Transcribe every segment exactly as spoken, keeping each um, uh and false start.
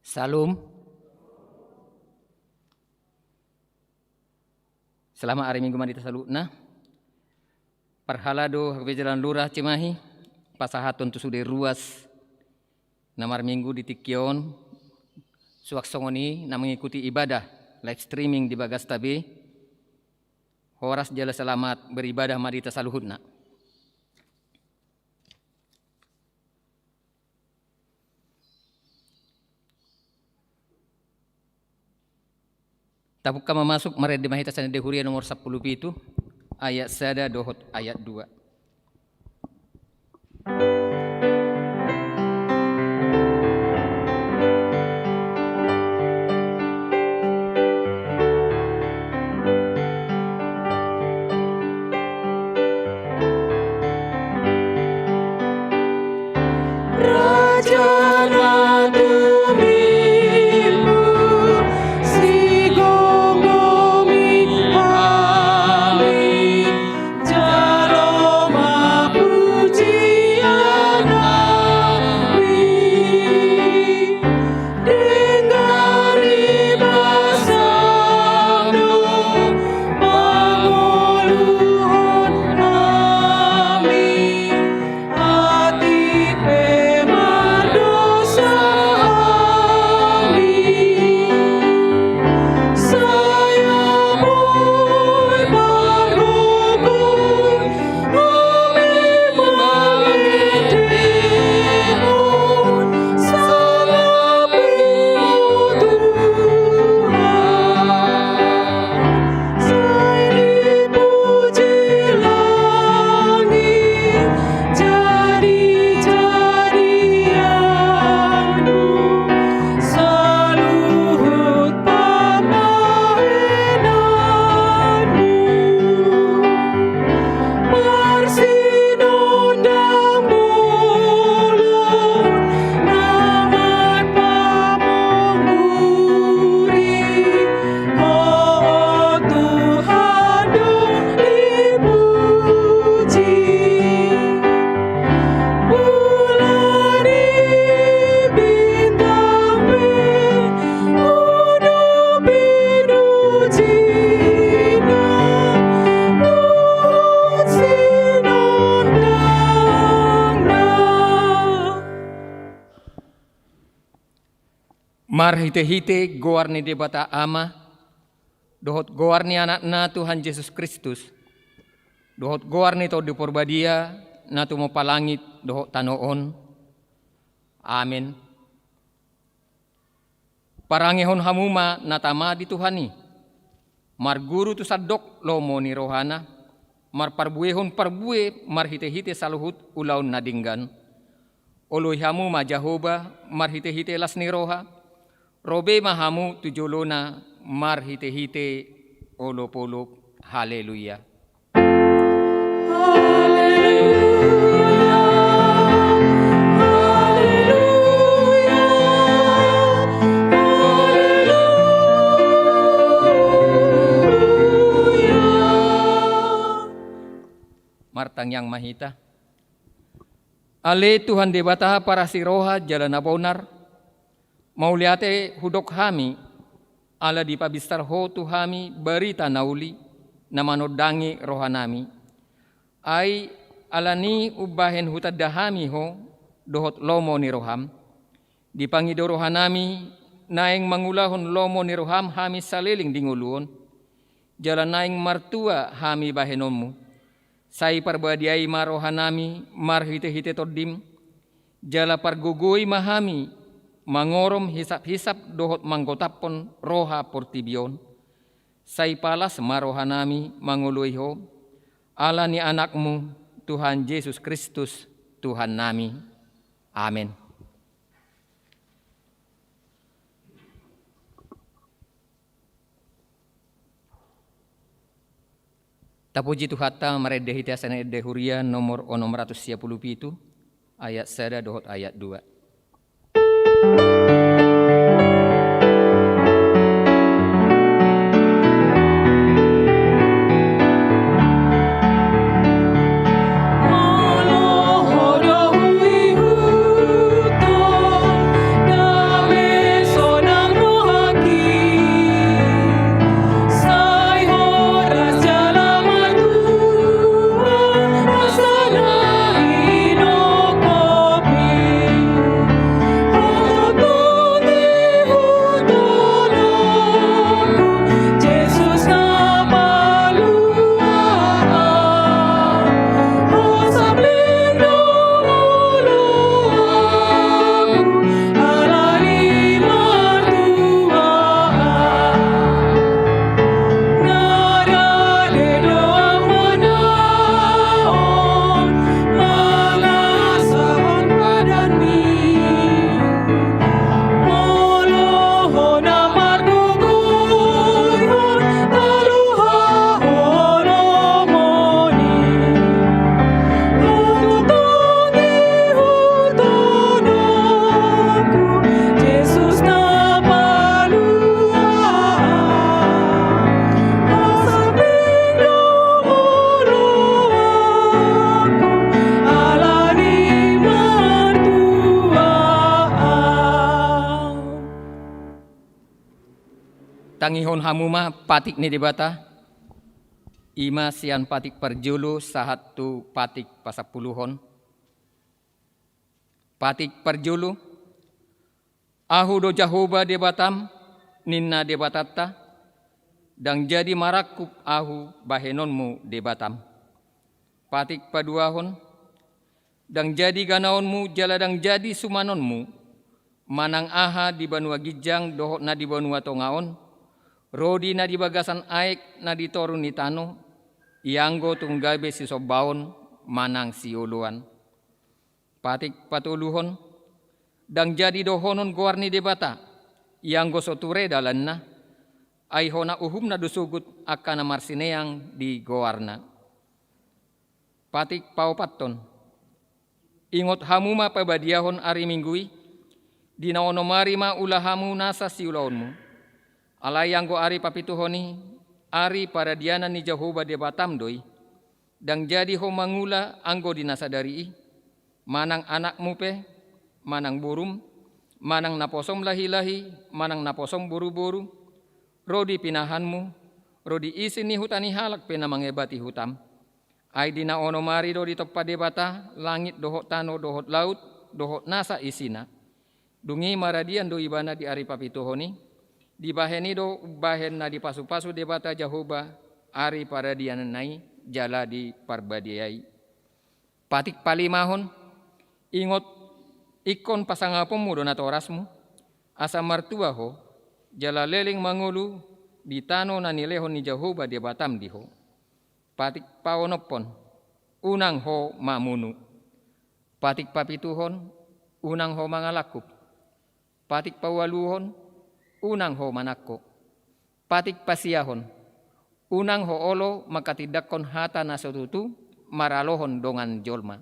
Syalom. Selamat ari Minggu ma di hita saluhutna. Parhalado hape jalan lurah Cimahi, pasahathon tu sude ruas na marminggu di tingki on, suang songon i na mengikuti ibadah live streaming di bagasta be, horas jala selamat beribadah ma di hita saluhutna. Tabuka ma masuk, marende ma hita sian Ende Huria nomor sampulu pitu, ayat sada dohot ayat dua. Marhitehite goar ni Debata Ama, dohot goar ni Anakna Tuhan Jesus Kristus, dohot goar ni Tondi Porbadia, na tumompa langit dohot tano on. Amen. Parangehon hamu ma na tama di Tuhan i, marguru tu sandok lomo ni rohana, marparbuehon parbue marhitehite saluhut ulaon na denggan. Oloi hamu ma Jahowa marhitehite las ni roha, ro be ma hamu tu jolona marhitehite olopolop. Haleluya. Haleluya, haleluya, haleluya. Martangiang ma hita. Ale Tuhan Debata parasi roha jala na bonar, mauliate hudok hami, ala dipabinsar Ho tu hami barita na uli, na manondangi rohanami. Ai ala ni umbahen hutanda hami Ho dohot lomo ni roham, dipangido rohanami naeng mangulahon lomo ni roham hami saleleng di ngolu on, jala naeng martua hami bahenonmu. Sai parbadiai ma rohanami marhitehite Tondim, jala pargogoi ma hami mangorom hisaphisap dohot manggotaphon roha portibi on. Sai palas ma rohanami mangoloi Ho, ala ni Anakmu, Tuhan Jesus Kristus, Tuhannami. Amen. Tapuji Tuhanta, marende hita sian Ende Huria nomor onom ratus sia pulu pitu, ayat sada dohot ayat dua. Tangihon hamu ma patik ni Debata, i ma sian patik parjolo sahat tu patik pasampuluhon. Patik parjolo, Ahu do Jahowa Debatam, ninna Debatanta, ndang jadi marangkup Ahu bahenonmu Debatam. Patik paduahon, ndang jadi ganaonmu jala ndang jadi sumanonmu, manang aha di banua ginjang dohot na di banua tonga on, ro di na di bagasan aek na di toru ni tano, ianggo tung gabe sisombaon manang sioloan. Patik patoluhon, ndang jadi dohonon goar ni Debata, ianggo so ture dalanna, ai hona uhumna do sogot angka na marsineang di goarna. Patik paopathon, ingot hamu ma pabadiahon ari Minggu i, di na onom ari ma ula hamu nasa siulaonmu. Alai anggo ari papituhon i, ari paradianan ni Jahowa Debatam do i. Ndang jadi ho mangula anggo di na sadari i, manang anakmu pe, manang borum, manang naposom lahilahi, manang naposom boruboru, ro di pinahanmu, ro di isi ni huta ni halak pe na mangebati hutam. Ai di na onom ari do ditompa Debata langit dohot tano dohot laut dohot nasa isina. Dung i maradian do ibana di ari papituhon i, dibahen i do umbahen na dipasupasu Debata Jahowa ari paradiananna i jala diparbadiai. Patik palimahon, ingot ingkon pasangaponmu do natorasmu, asa martua ho, jala leleng mangolu di tano na nilehon ni Jahowa Debatam di ho. Patik paonomhon, unang ho mamunu. Patik papituhon, unang ho mangalangkup. Patik paualuhon, unang ho manangko. Patik pasiahon, unang ho olo mangkatindangkon hata na so tutu maralohon dongan jolma.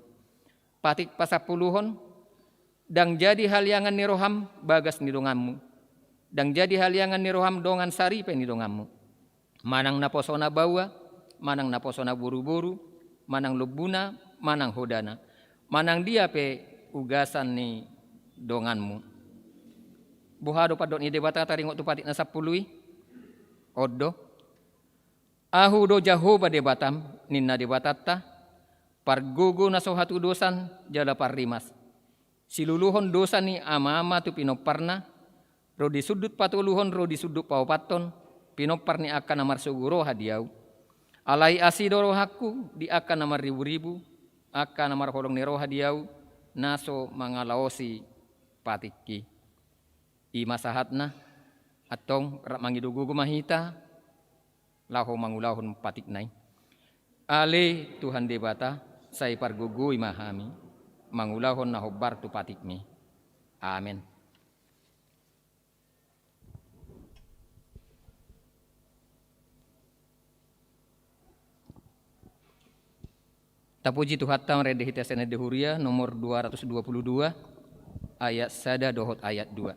Patik pasampuluhon, ndang jadi haliangan ni roham bagas ni donganmu, ndang jadi haliangan ni roham dongan saripe ni donganmu. Manang naposona baoa, manang naposona boruboru, manang lombuna, manang hodana, manang dia pe ugasan ni donganmu. Boha do pandok ni Debata taringot tu patik na sampulu i? On do. Ahu do Jahowa Debatam, ninna Debatanta, pargogo na so hatudosan jala parrimas. Siluluhon dosa ni amaama tu pinomparna, ro di sundut patoluhon ro di sundut paopathon, pinompar ni angka na marsogo roha di ahu. Alai asi do rohangku di angka na marriburibu, angka na marholong ni roha di ahu, na so mangalaosi patikki. I ma sahatna, antong rap mangido gogo ma hita, laho mangulahon patikna i. Ale Tuhan Debata, sai pargogoi ma hami, mangulahon na hombar tu patikmi. Amen. Tapuji Tuhanta, marende hita sian Ende Huria nomor dua ratus dua puluh dua, ayat sada dohot ayat dua.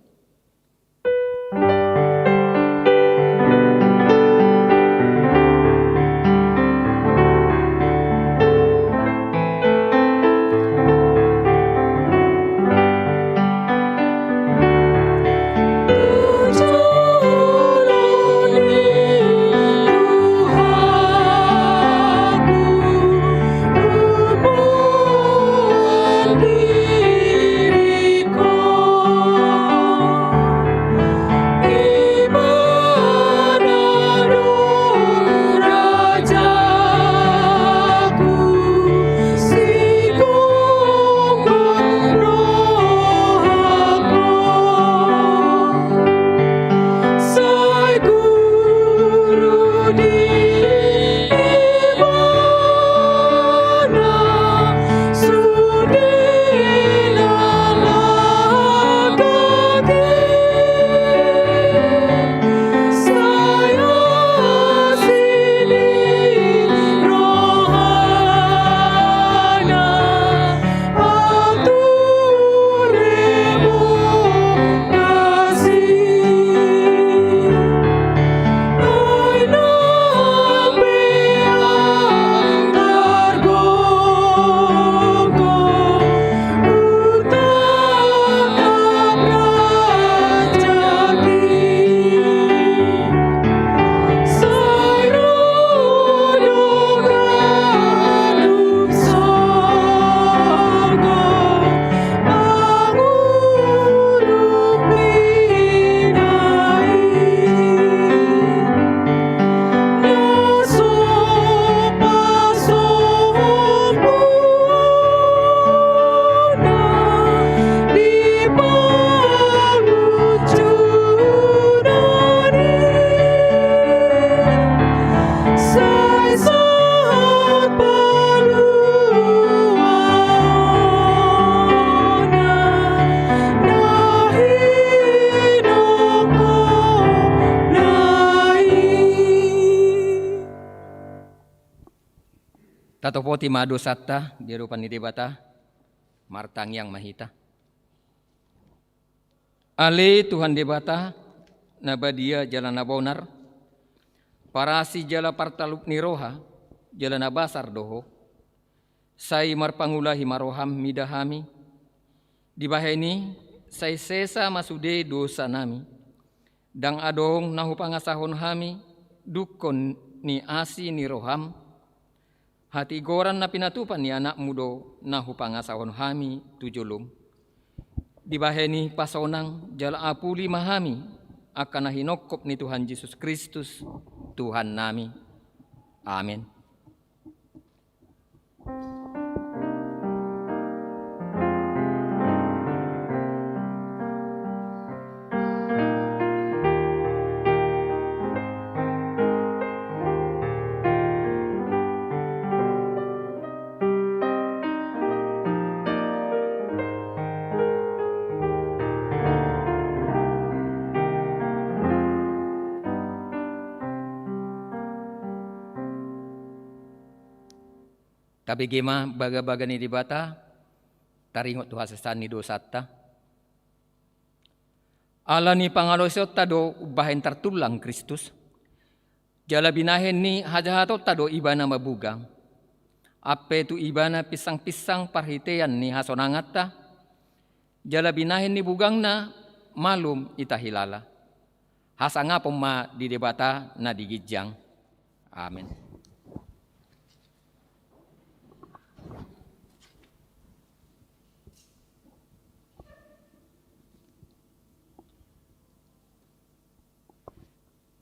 Tatopoti ma dosanta di adopan ni Debata, martangiang ma hita. Ale Tuhan Debata, na badia jala na bonar, parasi jala partalup ni roha, jala na basar do Ho. Sai marpangulahi ma roham mida hami, dibahen i sai sesa ma sude dosanami. Ndang adong na hupangasahon hami dungkon ni asi ni roham, hatigoran na pinatupa ni Anakmu do na hupangasahon hami tu jolom. Dibahen i pasonang jala apuli ma hami angka na hinongkop ni Tuhan Jesus Kristus, Tuhannami. Amen. Tabege ma bagabaga ni Debata, taringot tu hasesaan ni dosanta. Ala ni pangalaosionta do umbahen tartullang Kristus, jala binahen ni hajahatonta do Ibana mabugang. Ampe tu Ibana pinsangpinsang parhitean ni hasonanganta, jala binahen ni bugangna malum hita hilala. Hasangapon ma di Debata na di ginjang. Amen.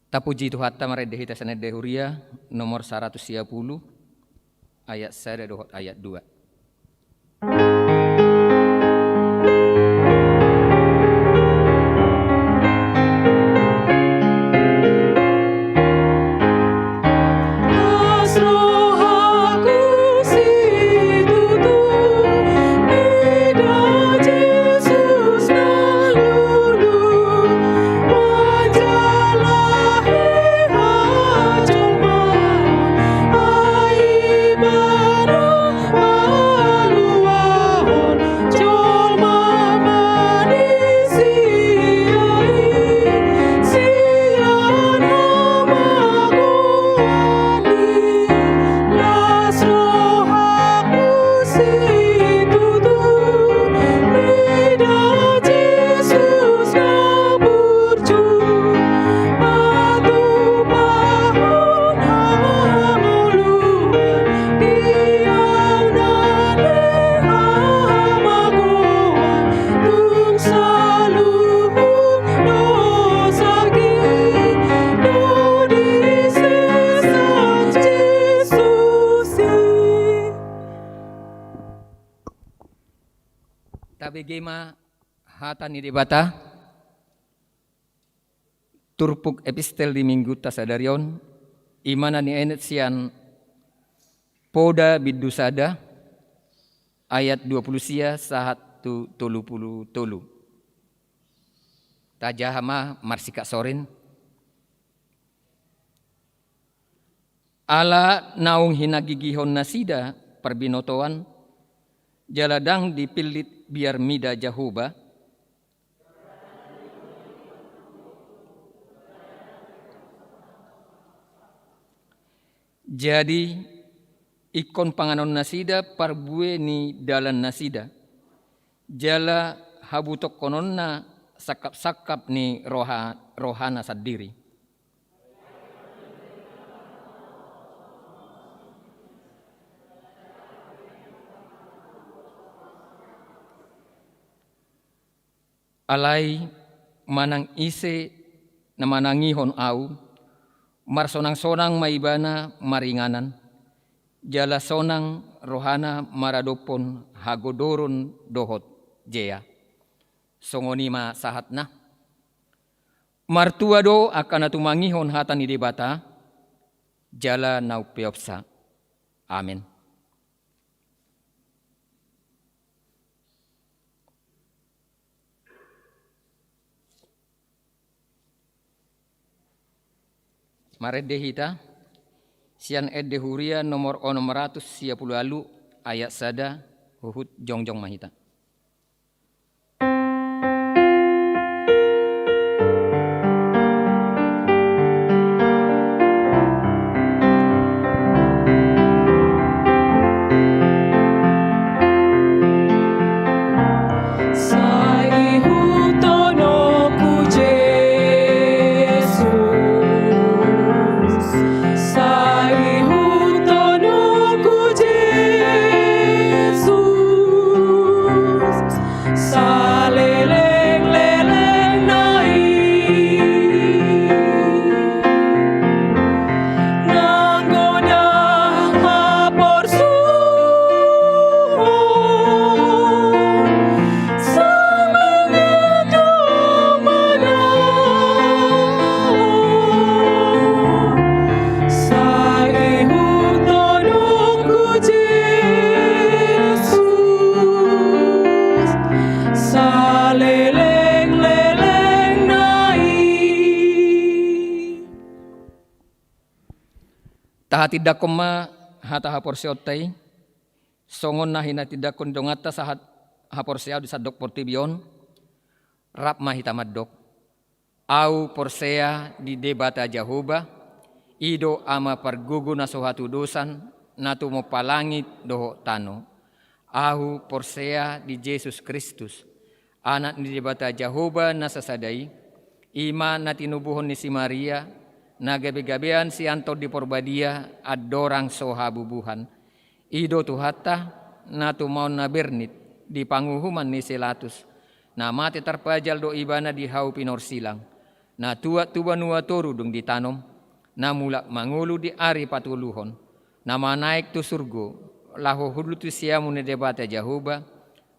Tapuji Tuhanta, marende hita sian Ende Huria nomor saratus sia pulu, ayat sada dohot ayat dua. Tabege ma hata ni Debata. Turpuk epistel di minggunta sadari on, i ma na nienet sian Poda bindu sada, ayat dua pulu sia sahat tu tolu pulu tolu. Tajaha ma marsikaksorin. Ala naung hinagigihon nasida parbinotoan, jala ndang dipillit biar mida Jahowa. Jadi, ingkon panganon nasida parbue ni dalan nasida, jala habutokkononna sangkap-sangkap ni roha, rohana sandiri. Alai manang ise na manangihon Ahu, marsonang-sonang ma ibana maringanan, jala sonang rohana maradophon hagodoron dohot jea. Songon i ma sahatna. Martua do angka na tumangihon hata ni Debata, jala na umpeopsa. Amen. Marende hita. Sian Ende Huria nomor onom ratus sia pulu ualu, ayat sada, huhut jongjong ma hita. Sai ihuthononku Jesus, sai ihuthononku Jesus, saleleng-lelengna i. Nang godang haporsuhon, samangat do manang. Sai ihuthononku Jesus, saleleng-lelengna i. Tahatindangkon ma hata haporseaonta i, songon na hinatindangkon donganta sahat haporseaon di sandok portibi on. Rap ma hita mandok: Ahu porsea di Debata Jahowa, i do Ama pargogo na so hatudosan, na tumompa langit dohot tano. Ahu porsea di Jesus Kristus, Anak ni Debata Jahowa na sasada i, i ma na tinubuhon ni si Maria, na gabe-gabean sian Tondi Porbadia, andorang so habubuhan. I do Tuhanta, na tumaon na bernit di panguhuman ni si Latus, na mate tarpajal do Ibana di hau pinorsilang, na tuat tu banua toru dung ditanom, na mulak mangolu di ari patoluhon, na manaek tu surgo, laho hundul tu siamun ni Debata Jahowa,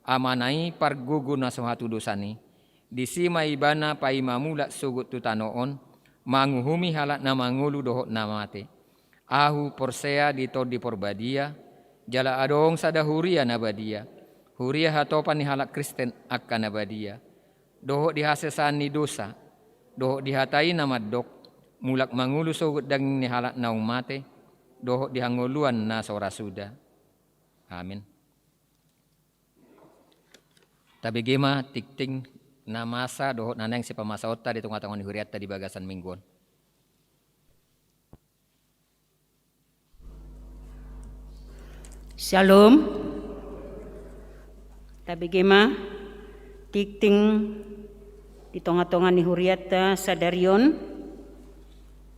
Amana i pargogo na so hatudosan i. Disi ma Ibana paima mulak sogot tu tano on, manguhumi halak na mangolu dohot na mate. Ahu porsea di Tondi Porbadia, jala adong sada huria na badia, huria hatopan ni halak Kristen angka na badia, dohot di hasesaan ni dosa, dohot di hata i na mandok: Mulak mangolu sogot daging ni halak naung mate, dohot di hangoluan na so ra suda. Amin. Tabege ma tingting na masa dohot na naeng sipamasaonta di tonga-tonga ni hurianta di bagasan minggu on. Syalom. Tabege ma tingting di tonga-tonga ni hurianta sadari on,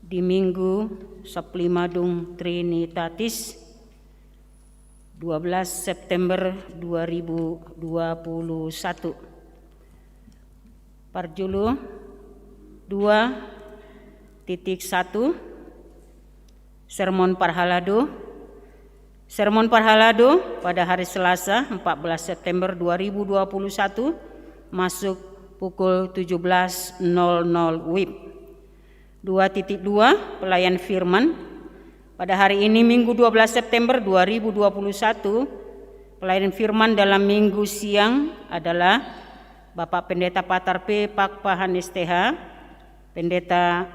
di Minggu sampulu lima dung Trinitatis, dua belas September dua ribu dua puluh satu. Parjolo dua titik satu, sermon parhalado. Sermon parhalado pada hari Selasa, empat belas September dua ribu dua puluh satu, masuk pukul tujuh belas nol nol WIB. Dua titik dua, pelayan firman. Pada hari ini, Minggu dua belas September dua ribu dua puluh satu, pelayan firman dalam minggu siang adalah Bapak Pendeta Patar P Pakpahan S T H, Pendeta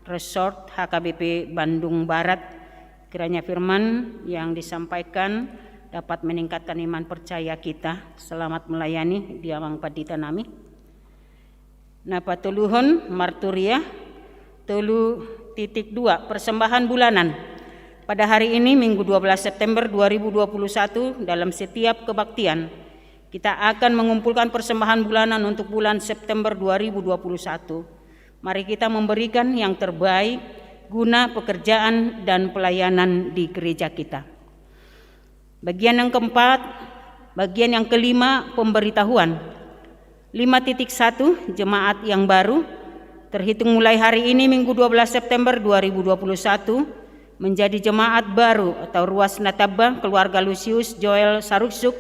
Resort H K B P Bandung Barat. Kiranya firman yang disampaikan dapat meningkatkan iman percaya kita. Selamat melayani di Amang Pandita nami. Na patoluhon, marturia. Tolu titik dua, persembahan bulanan. Pada hari ini, Minggu dua belas September dua ribu dua puluh satu, dalam setiap kebaktian, kita akan mengumpulkan persembahan bulanan untuk bulan September dua ribu dua puluh satu. Mari kita memberikan yang terbaik guna pekerjaan dan pelayanan di gereja kita. Bagian yang keempat, bagian yang kelima, pemberitahuan. Lima titik satu, jemaat yang baru. Terhitung mulai hari ini, Minggu dua belas September dua ribu dua puluh satu, menjadi jemaat baru atau ruas na tamba keluarga Lusius Joel Saruksuk,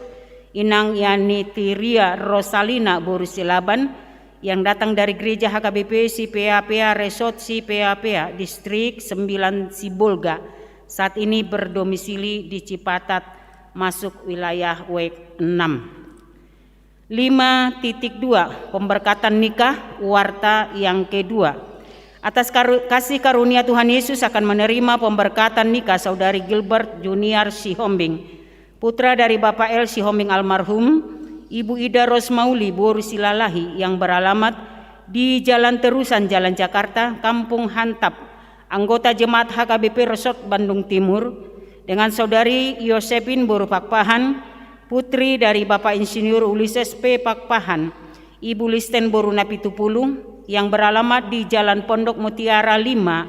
Inang Yani Tiria Rosalina boru Silaban, yang datang dari Gereja H K B P Sipea-pea Resort Sipea-pea, Distrik Sembilan Sibolga, saat ini berdomisili di Cipatat, masuk wilayah WIB enam. Lima titik dua, pemberkatan nikah, warta yang kedua. Atas karu-, kasih karunia Tuhan Yesus akan menerima pemberkatan nikah Saudari Gilbert Junior Sihombing, putra dari Bapak L Sihombing almarhum, Ibu Ida Rosmauli boru Silalahi yang beralamat di Jalan Terusan, Jalan Jakarta, Kampung Hantap, anggota jemaat H K B P Resort Bandung Timur, dengan Saudari Yosepin boru Pakpahan, putri dari Bapak Insinyur Ulises P Pakpahan, Ibu Listen boru Napitupulu, yang beralamat di Jalan Pondok Mutiara lima,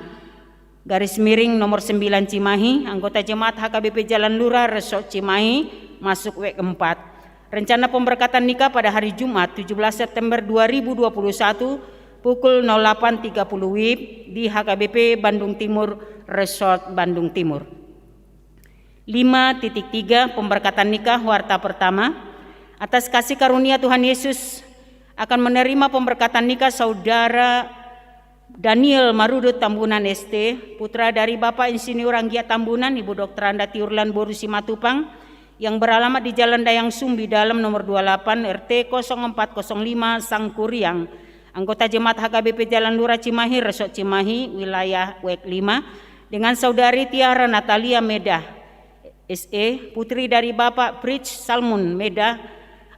garis miring nomor sembilan Cimahi, anggota jemaat H K B P Jalan Lurah, Resort Cimahi, masuk W empat. Rencana pemberkatan nikah pada hari Jumat, tujuh belas September dua ribu dua puluh satu, pukul nol delapan tiga puluh W I B di H K B P Bandung Timur, Resort Bandung Timur. Lima titik tiga, pemberkatan nikah warta pertama. Atas kasih karunia Tuhan Yesus akan menerima pemberkatan nikah Saudara Daniel Marudut Tambunan S T, putra dari Bapak Insinyur Anggia Tambunan, Ibu Dokter Anda Tiurlan boru Simatupang, yang beralamat di Jalan Dayang Sumbi Dalam nomor dua puluh delapan, R T kosong empat kosong lima, Sangkuriang, anggota jemaat H K B P Jalan Lurah Cimahi, Resort Cimahi, wilayah W E K lima, dengan Saudari Tiara Natalia Medah, S E, putri dari Bapak Fritz Salmun Medah,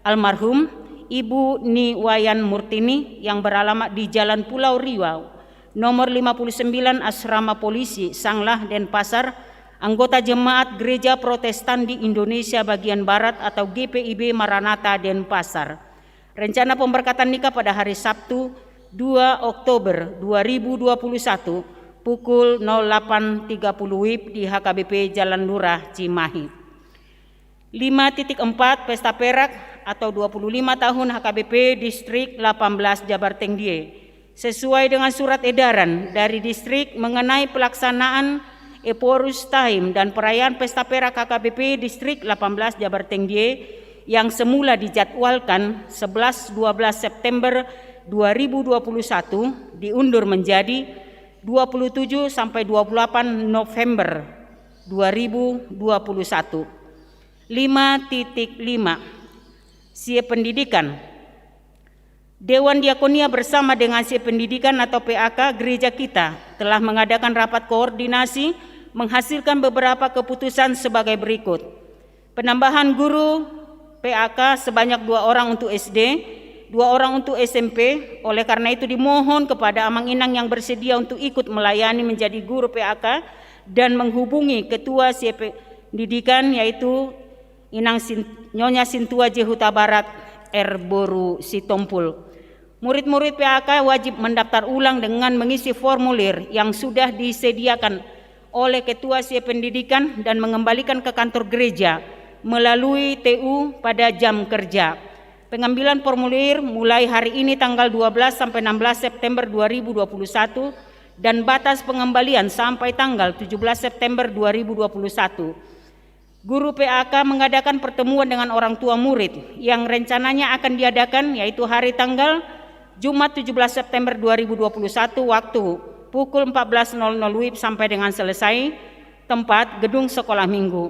almarhum, Ibu Ni Wayan Murtini, yang beralamat di Jalan Pulau Riau, nomor lima puluh sembilan, Asrama Polisi, Sanglah, Denpasar, anggota jemaat Gereja Protestan di Indonesia Bagian Barat atau G P I B Maranatha, Denpasar. Rencana pemberkatan nikah pada hari Sabtu, dua Oktober dua ribu dua puluh satu, pukul nol delapan tiga puluh W I B di H K B P Jalan Lurah Cimahi. Lima titik empat, pesta perak atau dua puluh lima tahun H K B P Distrik delapan belas Jabar Tengdie. Sesuai dengan surat edaran dari distrik mengenai pelaksanaan Ephorus Time dan perayaan pesta perak H K B P Distrik delapan belas Jabar Tengdie yang semula dijadwalkan sebelas dua belas September dua ribu dua puluh satu diundur menjadi dua puluh tujuh sampai dua puluh delapan November dua ribu dua puluh satu. Lima titik lima, Sie Pendidikan. Dewan Diakonia bersama dengan Sie Pendidikan atau P A K gereja kita telah mengadakan rapat koordinasi, menghasilkan beberapa keputusan sebagai berikut. Penambahan guru P A K sebanyak dua orang untuk S D, dua orang untuk S M P. Oleh karena itu, dimohon kepada Amang Inang yang bersedia untuk ikut melayani menjadi guru P A K dan menghubungi Ketua Sie Pendidikan, yaitu Inang Sin-, Nyonya Sintua J Hutabarat R boru Sitompul. Murid-murid P A K wajib mendaftar ulang dengan mengisi formulir yang sudah disediakan oleh Ketua Sie Pendidikan dan mengembalikan ke kantor gereja melalui T U pada jam kerja. Pengambilan formulir mulai hari ini, tanggal dua belas sampai enam belas September dua ribu dua puluh satu, dan batas pengembalian sampai tanggal tujuh belas September dua ribu dua puluh satu. Guru P A K mengadakan pertemuan dengan orang tua murid yang rencananya akan diadakan, yaitu hari tanggal Jumat tujuh belas September dua ribu dua puluh satu, waktu pukul empat belas nol nol W I B sampai dengan selesai. Tempat, gedung sekolah minggu.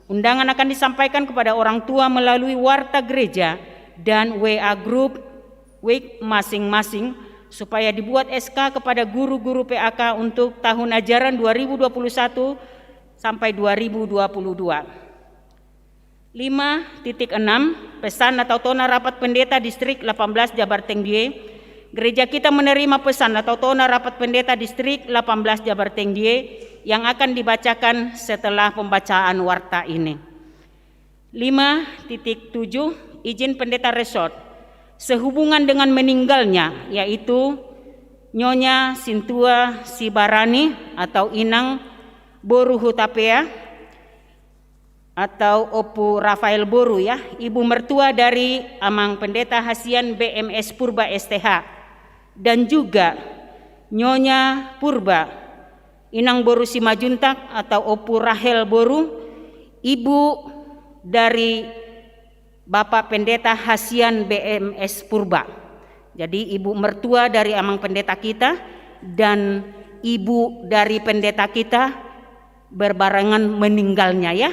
Undangan akan disampaikan kepada orang tua melalui warta gereja dan W A group W I B masing-masing, supaya dibuat S K kepada guru-guru P A K untuk tahun ajaran dua ribu dua puluh satu sampai dua ribu dua puluh dua. Lima titik enam, pesan atau tona rapat pendeta Distrik delapan belas Jabar Tengdie. Gereja kita menerima pesan atau tona rapat pendeta Distrik delapan belas Jabar Tengdie yang akan dibacakan setelah pembacaan warta ini. Lima titik tujuh, izin pendeta resort. Sehubungan dengan meninggalnya, yaitu Nyonya Sintua Sibarani atau Inang boru Hutapea, atau Ompu Rafael boru, ya, ibu mertua dari Amang Pendeta Hasian B M S Purba S T H, dan juga Nyonya Purba, Inang boru Simajuntak, atau Ompu Rahel boru, ibu dari Bapak Pendeta Hasian B M S Purba. Jadi, ibu mertua dari Amang Pendeta kita dan ibu dari pendeta kita berbarengan meninggalnya, ya.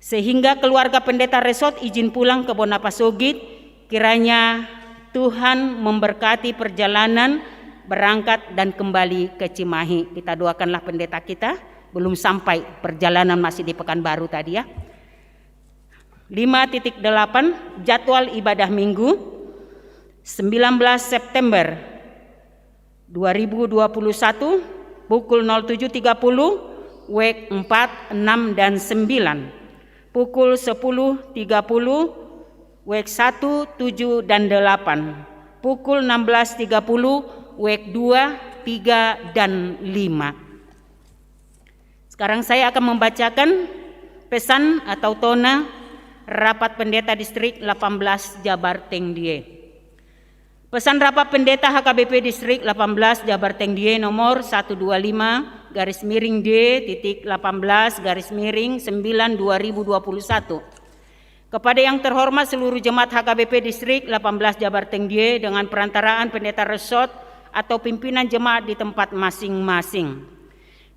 Sehingga keluarga pendeta resort izin pulang ke Bona Pasogit. Kiranya Tuhan memberkati perjalanan berangkat dan kembali ke Cimahi. Kita doakanlah pendeta kita, belum sampai perjalanan, masih di Pekanbaru tadi ya. Lima titik delapan, jadwal ibadah Minggu, sembilan belas September dua ribu dua puluh satu, pukul nol tujuh tiga puluh, wek empat, enam, dan sembilan. Pukul sepuluh tiga puluh, wek satu, tujuh, dan delapan. Pukul enam belas tiga puluh, wek dua, tiga, dan lima. Sekarang saya akan membacakan pesan atau tona Rapat Pendeta Distrik delapan belas Jabar Tengdie. Pesan Rapat Pendeta H K B P Distrik delapan belas Jabar Tengdie nomor satu dua lima garis miring D titik delapan belas garis miring sembilan dua ribu dua puluh satu. Kepada yang terhormat seluruh jemaat H K B P Distrik delapan belas Jabar Tengdie dengan perantaraan pendeta resort atau pimpinan jemaat di tempat masing-masing.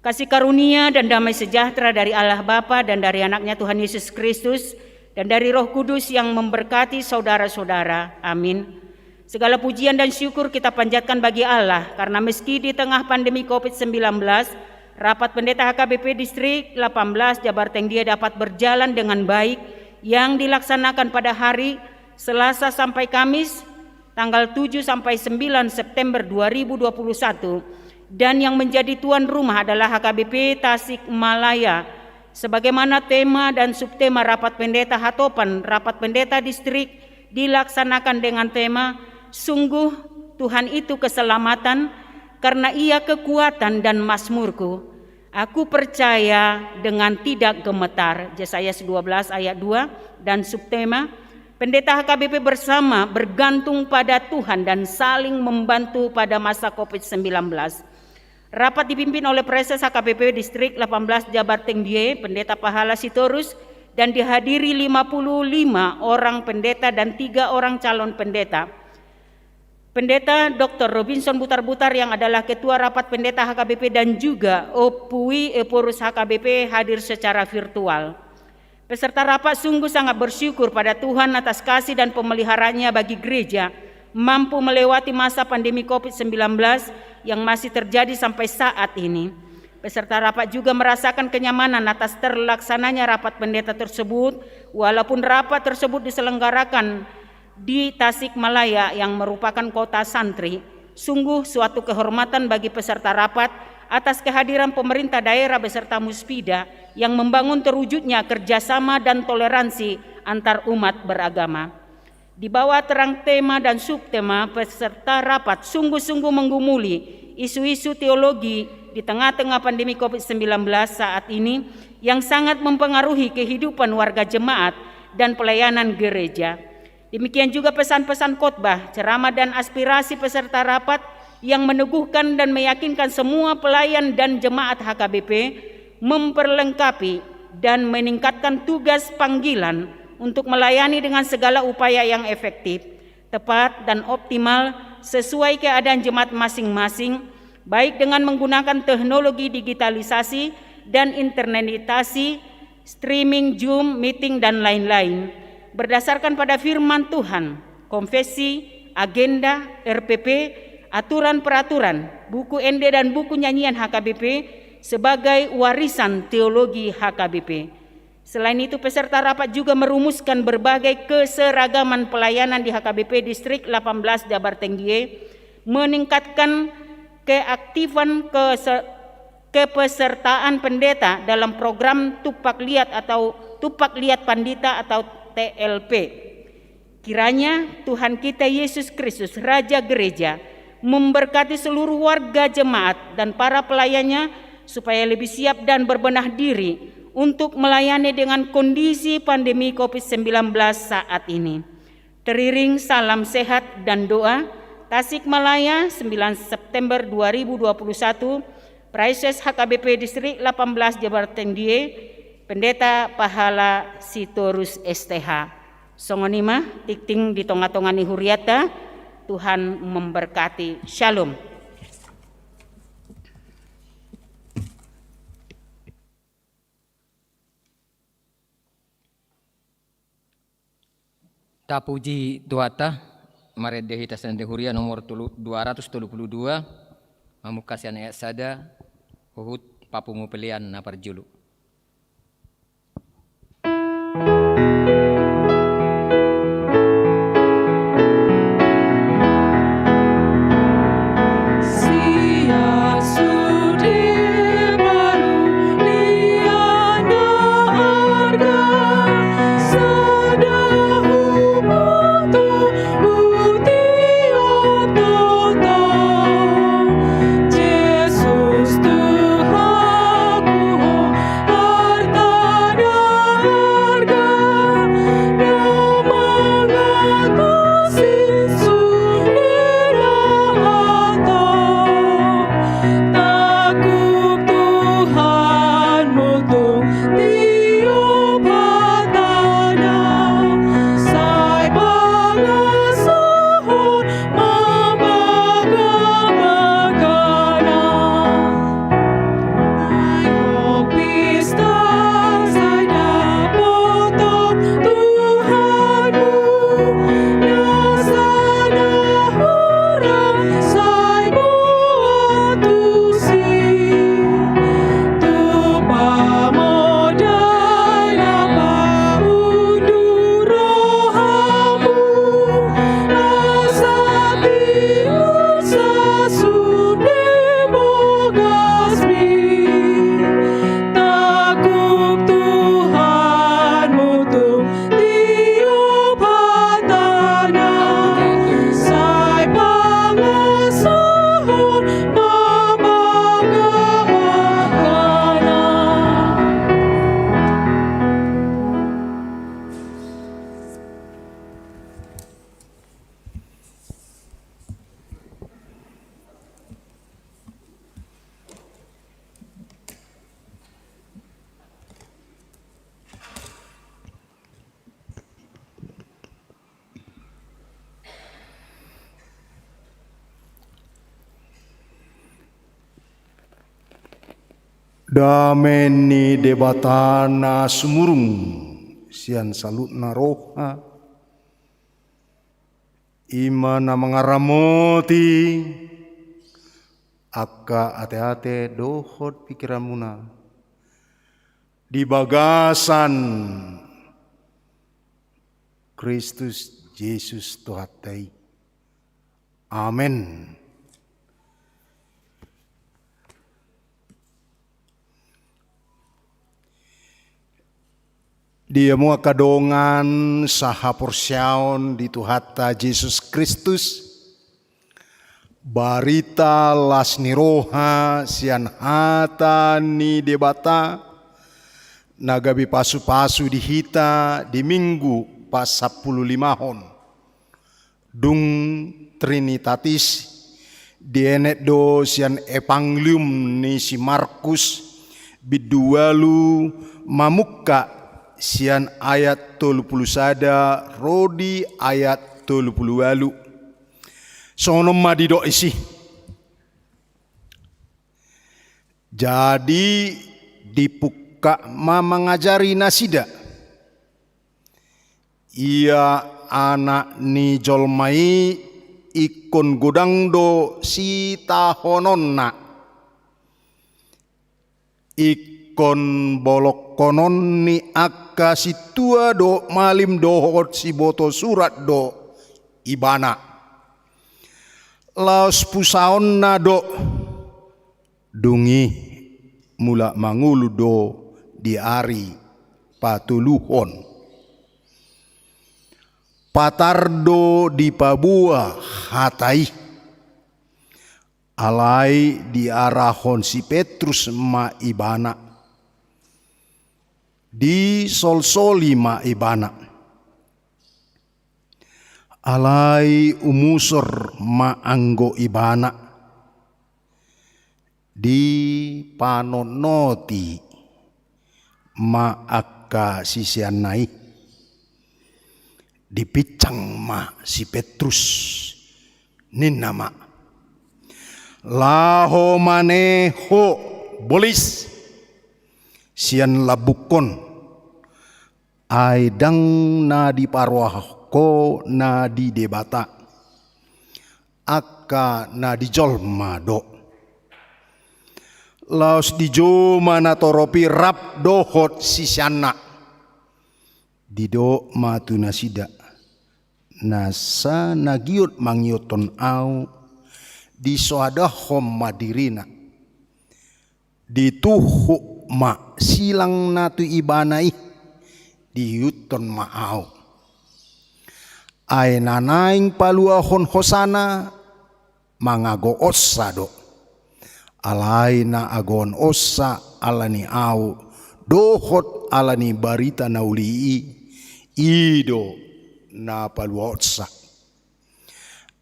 Kasih karunia dan damai sejahtera dari Allah Bapa dan dari Anaknya Tuhan Yesus Kristus dan dari Roh Kudus yang memberkati saudara-saudara. Amin. Segala pujian dan syukur kita panjatkan bagi Allah karena meski di tengah pandemi covid sembilan belas, Rapat Pendeta H K B P Distrik delapan belas Jabar Tengdie dapat berjalan dengan baik yang dilaksanakan pada hari Selasa sampai Kamis, tanggal tujuh sampai sembilan September dua ribu dua puluh satu, dan yang menjadi tuan rumah adalah H K B P Tasikmalaya. Sebagaimana tema dan subtema Rapat Pendeta Hatopan, Rapat Pendeta Distrik dilaksanakan dengan tema, "Sungguh Tuhan itu keselamatan, karena Ia kekuatan dan mazmurku." Aku percaya dengan tidak gemetar, Yesaya dua belas ayat dua, dan subtema, Pendeta H K B P bersama bergantung pada Tuhan dan saling membantu pada masa covid sembilan belas. Rapat dipimpin oleh Praeses H K B P Distrik delapan belas Jabar Tengdie, Pendeta Pahala Sitorus, dan dihadiri lima puluh lima orang pendeta dan tiga orang calon pendeta. Pendeta Doktor Robinson Butarbutar yang adalah Ketua Rapat Pendeta H K B P dan juga Ompui Ephorus H K B P hadir secara virtual. Peserta rapat sungguh sangat bersyukur pada Tuhan atas kasih dan pemeliharaannya bagi gereja, mampu melewati masa pandemi covid sembilan belas yang masih terjadi sampai saat ini. Peserta rapat juga merasakan kenyamanan atas terlaksananya rapat pendeta tersebut, walaupun rapat tersebut diselenggarakan di Tasikmalaya yang merupakan kota santri. Sungguh suatu kehormatan bagi peserta rapat atas kehadiran pemerintah daerah beserta Muspida yang membangun terwujudnya kerjasama dan toleransi antar umat beragama. Di bawah terang tema dan subtema, peserta rapat sungguh-sungguh menggumuli isu-isu teologi di tengah-tengah pandemi covid sembilan belas saat ini yang sangat mempengaruhi kehidupan warga jemaat dan pelayanan gereja. Demikian juga pesan-pesan khotbah, ceramah, dan aspirasi peserta rapat yang meneguhkan dan meyakinkan semua pelayan dan jemaat H K B P, memperlengkapi dan meningkatkan tugas panggilan untuk melayani dengan segala upaya yang efektif, tepat, dan optimal sesuai keadaan jemaat masing-masing, baik dengan menggunakan teknologi digitalisasi dan internetisasi, streaming, Zoom, meeting, dan lain-lain, berdasarkan pada firman Tuhan, konfesi, agenda, R P P, aturan peraturan, buku ende dan buku nyanyian H K B P sebagai warisan teologi H K B P. Selain itu, peserta rapat juga merumuskan berbagai keseragaman pelayanan di H K B P Distrik delapan belas Jabar Tengdie, meningkatkan keaktifan kese-, kepesertaan pendeta dalam program Tumpak Liat atau Tumpak Liat Pandita atau T L P. Kiranya Tuhan kita Yesus Kristus, Raja Gereja, memberkati seluruh warga jemaat dan para pelayannya supaya lebih siap dan berbenah diri untuk melayani dengan kondisi pandemi covid sembilan belas saat ini. Teriring salam sehat dan doa, Tasikmalaya, sembilan September dua ribu dua puluh satu, Praeses H K B P Distrik delapan belas Jabar Tengdie, Pendeta Pahala Sitorus S T H. Songon i ma tingting di tonga-tonga ni hurianta. Tuhan memberkati. Shalom. Tapuji Tuhanta, Marende hita sian Huria nomor tolu, dua ratus tolu puluh dua, mamungka sian ayat sada, huhut papungu pelean na parjolo. Dame ni Debata na sumurung sian saluhutna roha, i ma na mangaramoti angka ateate dohot pingkiranmuna di bagasan Kristus Jesus Tuhanta i. Amen. Di hamu angka dongan sahaporseaon di Tuhanta Jesus Kristus, barita las ni roha sian hata ni Debata na gabe pasupasu di hita di Minggu pasampululimahon. Dung Trinitatis, dienet do sian Evangelium ni si Markus, bindu ualu, mamungka sian ayat tolu pulu sada ro di ayat tolu pulu ualu. Songon on ma didok disi. Jadi dipungka ma mangajari nasida. Ia Anak ni jolma i ingkon godang do sitahononna, ingkon bolongkonon ni angka sintua dohot malim dohot siboto surat do Ibana. Laos pusaonna do, dung i mulak mangolu do di ari patoluhon. Patar do dipaboa hata i, alai diarahon si Petrus ma Ibana, disolsoli ma Ibana. Alai umusor ma anggo Ibana, dipanotnoti ma angka siseanna i. Dipinsang ma si Petrus, ninna ma, laho mane ho bolis sian lambungkon, ai ndang na diparohahon ho na di Debata. angka na di jolma do. Laos dijou ma natorop i rap dohot siseanna. Didok ma tu nasida: Nasa na giot mangihuthon Ahu, disoadakkon ma dirina. Dituhuk ma silangna tu ibana i, diihuthon ma Ahu. Ai na naeng paluahon hosana, mangago onsa do. Alai na agoon onsa ala ni Ahu dohot ala ni barita na uli i, i do na paluaonsa.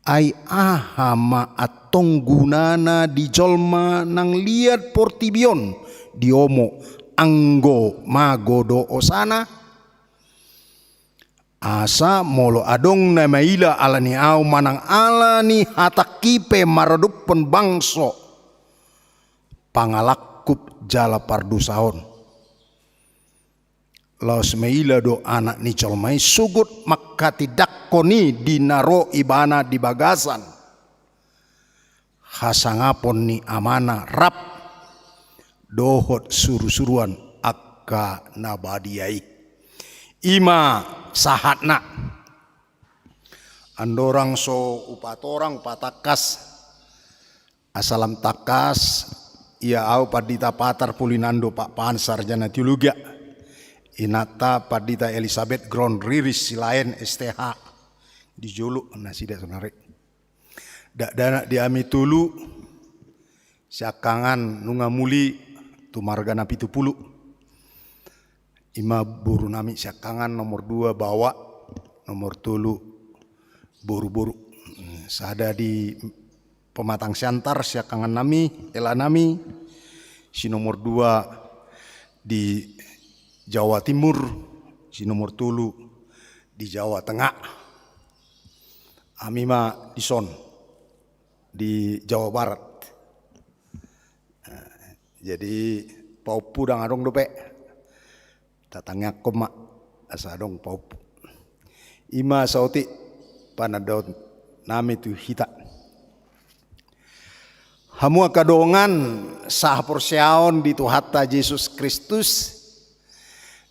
Ai aha ma antong gunana di jolma nang liat portibi on diomo, anggo mago do hosana? Asa molo adong na maila ala ni Ahu manang ala ni hatangki pe maradophon bangso pangalangkup jala pardosaon, laos maila do Anak ni jolma i sogot manghatindanghon i di na ro ibana di bagasan hasangapon ni Amana rap dohot surusuruan angka na badia i. I ma sahatna. Andorang so hupatorang patangkas, asa lam tangkas, ia ahu Pandita Patar Pulinando Pakpahan, sarjana teologia, inanta Pandita Elisabeth Ground Riris Silaen, S T H, di jolo nasida sonari. Dakdanak di hami tolu, siangkangan nunga muli tu marga Napitupulu. I ma boru nami siangkangan, nomor dua baoa, nomor tolu boruboru. Sada di Pematang Siantar siangkangan nami, hela nami, si nomor dua di Jawa Timur, si nomor tolu di Jawa Tengah. Hami ma dison di Jawa Barat. Jadi, pahompu ndang adong dope. Tatangiangkon ma asa adong pahompu. I ma saotik panandaon nami tu hita. Hamu angka dongan sahaporseaon di Tuhanta Jesus Kristus,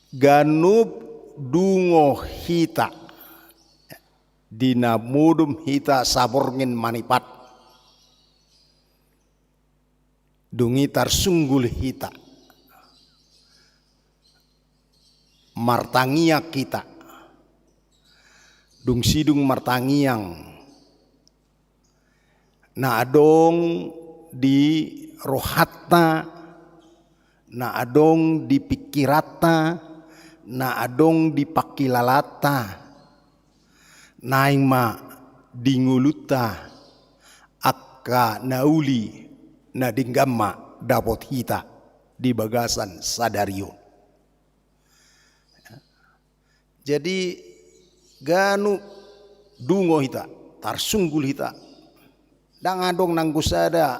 ganup dungo hita di na modom hita saborngin manipat. Dung i tarsunggul hita, martangiang hita. Dung sidung martangiang, na adong di rohanta, na adong di pingkiranta, na adong di pangkilalanta, naeng ma di ngolunta angka na uli na denggan ma dapot hita di bagasan sadari on. Jadi, ganup dungo hita, tarsunggul hita, ndang adong nanggo sada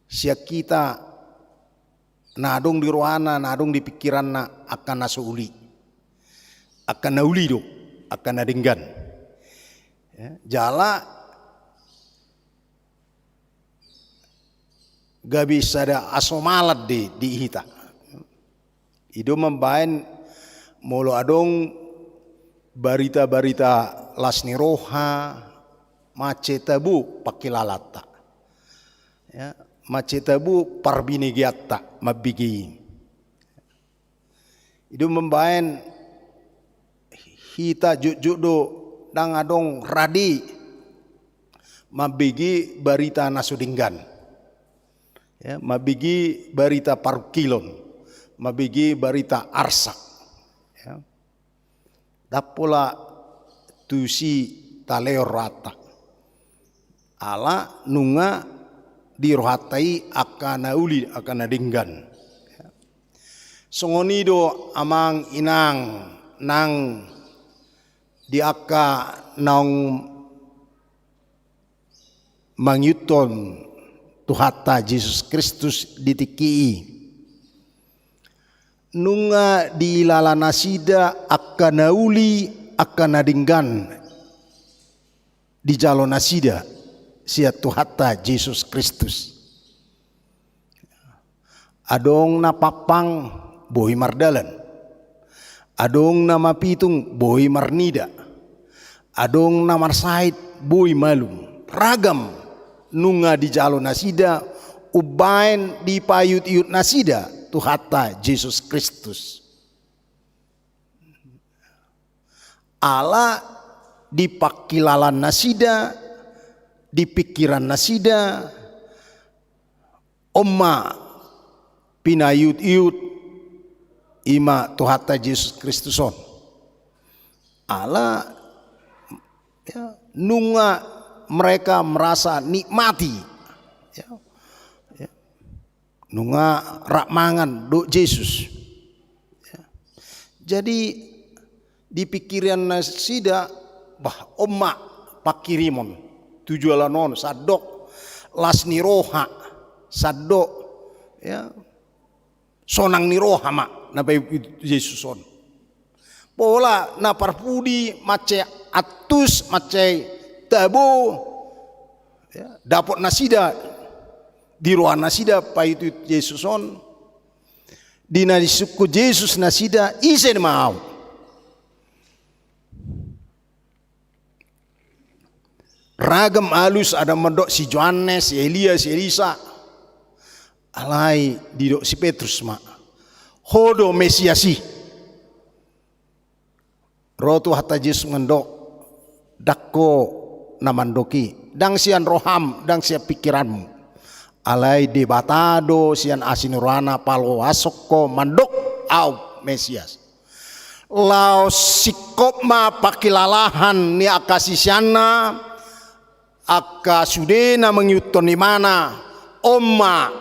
sian hita na adong di rohana, na adong di pingkiranna angka na so uli, angka na uli do, angka na denggan. Ya, jala gabe sada hasomalan di, di hita. I do mambaen molo adong barita-barita las ni roha, mansai tabo pangkilalanta. Ya, mansai tabo parbinegeanta mambege i. I do mambaen hita jotjot do ndang adong rade mambege barita na so denggan. Ya, mambege barita parungkilon, mambege barita arsak. Ya. Ndang pola tusi talehon rohanta. Ala nunga di rohanta i angka na uli, angka na denggan. Songon i do amang inang nang di angka naung mangihuthon Tuhanta Jesus Kristus di tingki i. Nunga diilala nasida angka na uli, angka na denggan. dijalo nasida sian Tuhanta Jesus Kristus. Adong na pampang, boi mardalan. Adong na mapitung, boi marnida. Adong na marsahit, boi malum. Ragam nunga dijalo nasida umbahen dipaihut-ihut nasida Tuhanta Jesus Kristus. Ala di pangkilalaan nasida, di pingkiran nasida, on ma pinaihut-ihut, i ma Tuhanta Jesus Kristus on. Ala, ya, nunga mereka merasa nikmati, ya, ya, nunga rap mangan dohot Jesus. Ya. Jadi di pingkiran nasida, bah, on ma pangkirimon tu joloan on, sandok las ni roha, sandok, ya, sonang ni roha ma na paihut Jesus on. Pola na parpudi mansai antus, mansai tabo, ya, dapot nasida, di roha nasida paihut Jesus on, di na disungkun Jesus nasida, ise ma ahu. Ragam alus, ada mandok si Johannes, si Elia, si Elisa. Alai didok si Petrus ma, ho do Mesias i. Ro Tuhanta Jesus mandok, ndang ho na mandok i, ndang sian roham, ndang sian pingkiranmu. Alai Debata do sian asi ni rohana paloashon ho mandok ahu Mesias. Laos singkop ma pangkilalahan ni angka siseanna, angka sude na mangihuthon ibana, on ma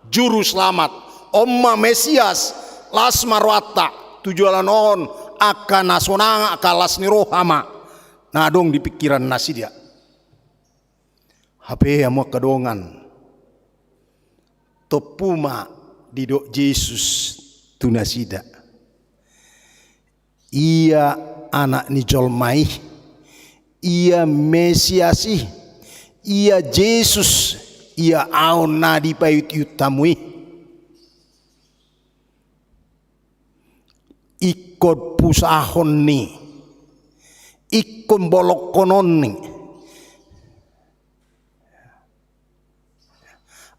Juru Selamat, on ma Mesias, las ma rohanta tu joloan on, angka na sonang, angka las ni roha ma na adong di pingkiran nasida. Hape hamu angka dongan, tompu ma didok Jesus tu nasida, ia Anak ni jolma i, ia Mesias i, ia Jesus, ia ahu na dipaihut-ihut hamu i. Ingkon pusahon ni, ingkon bolongkonon ni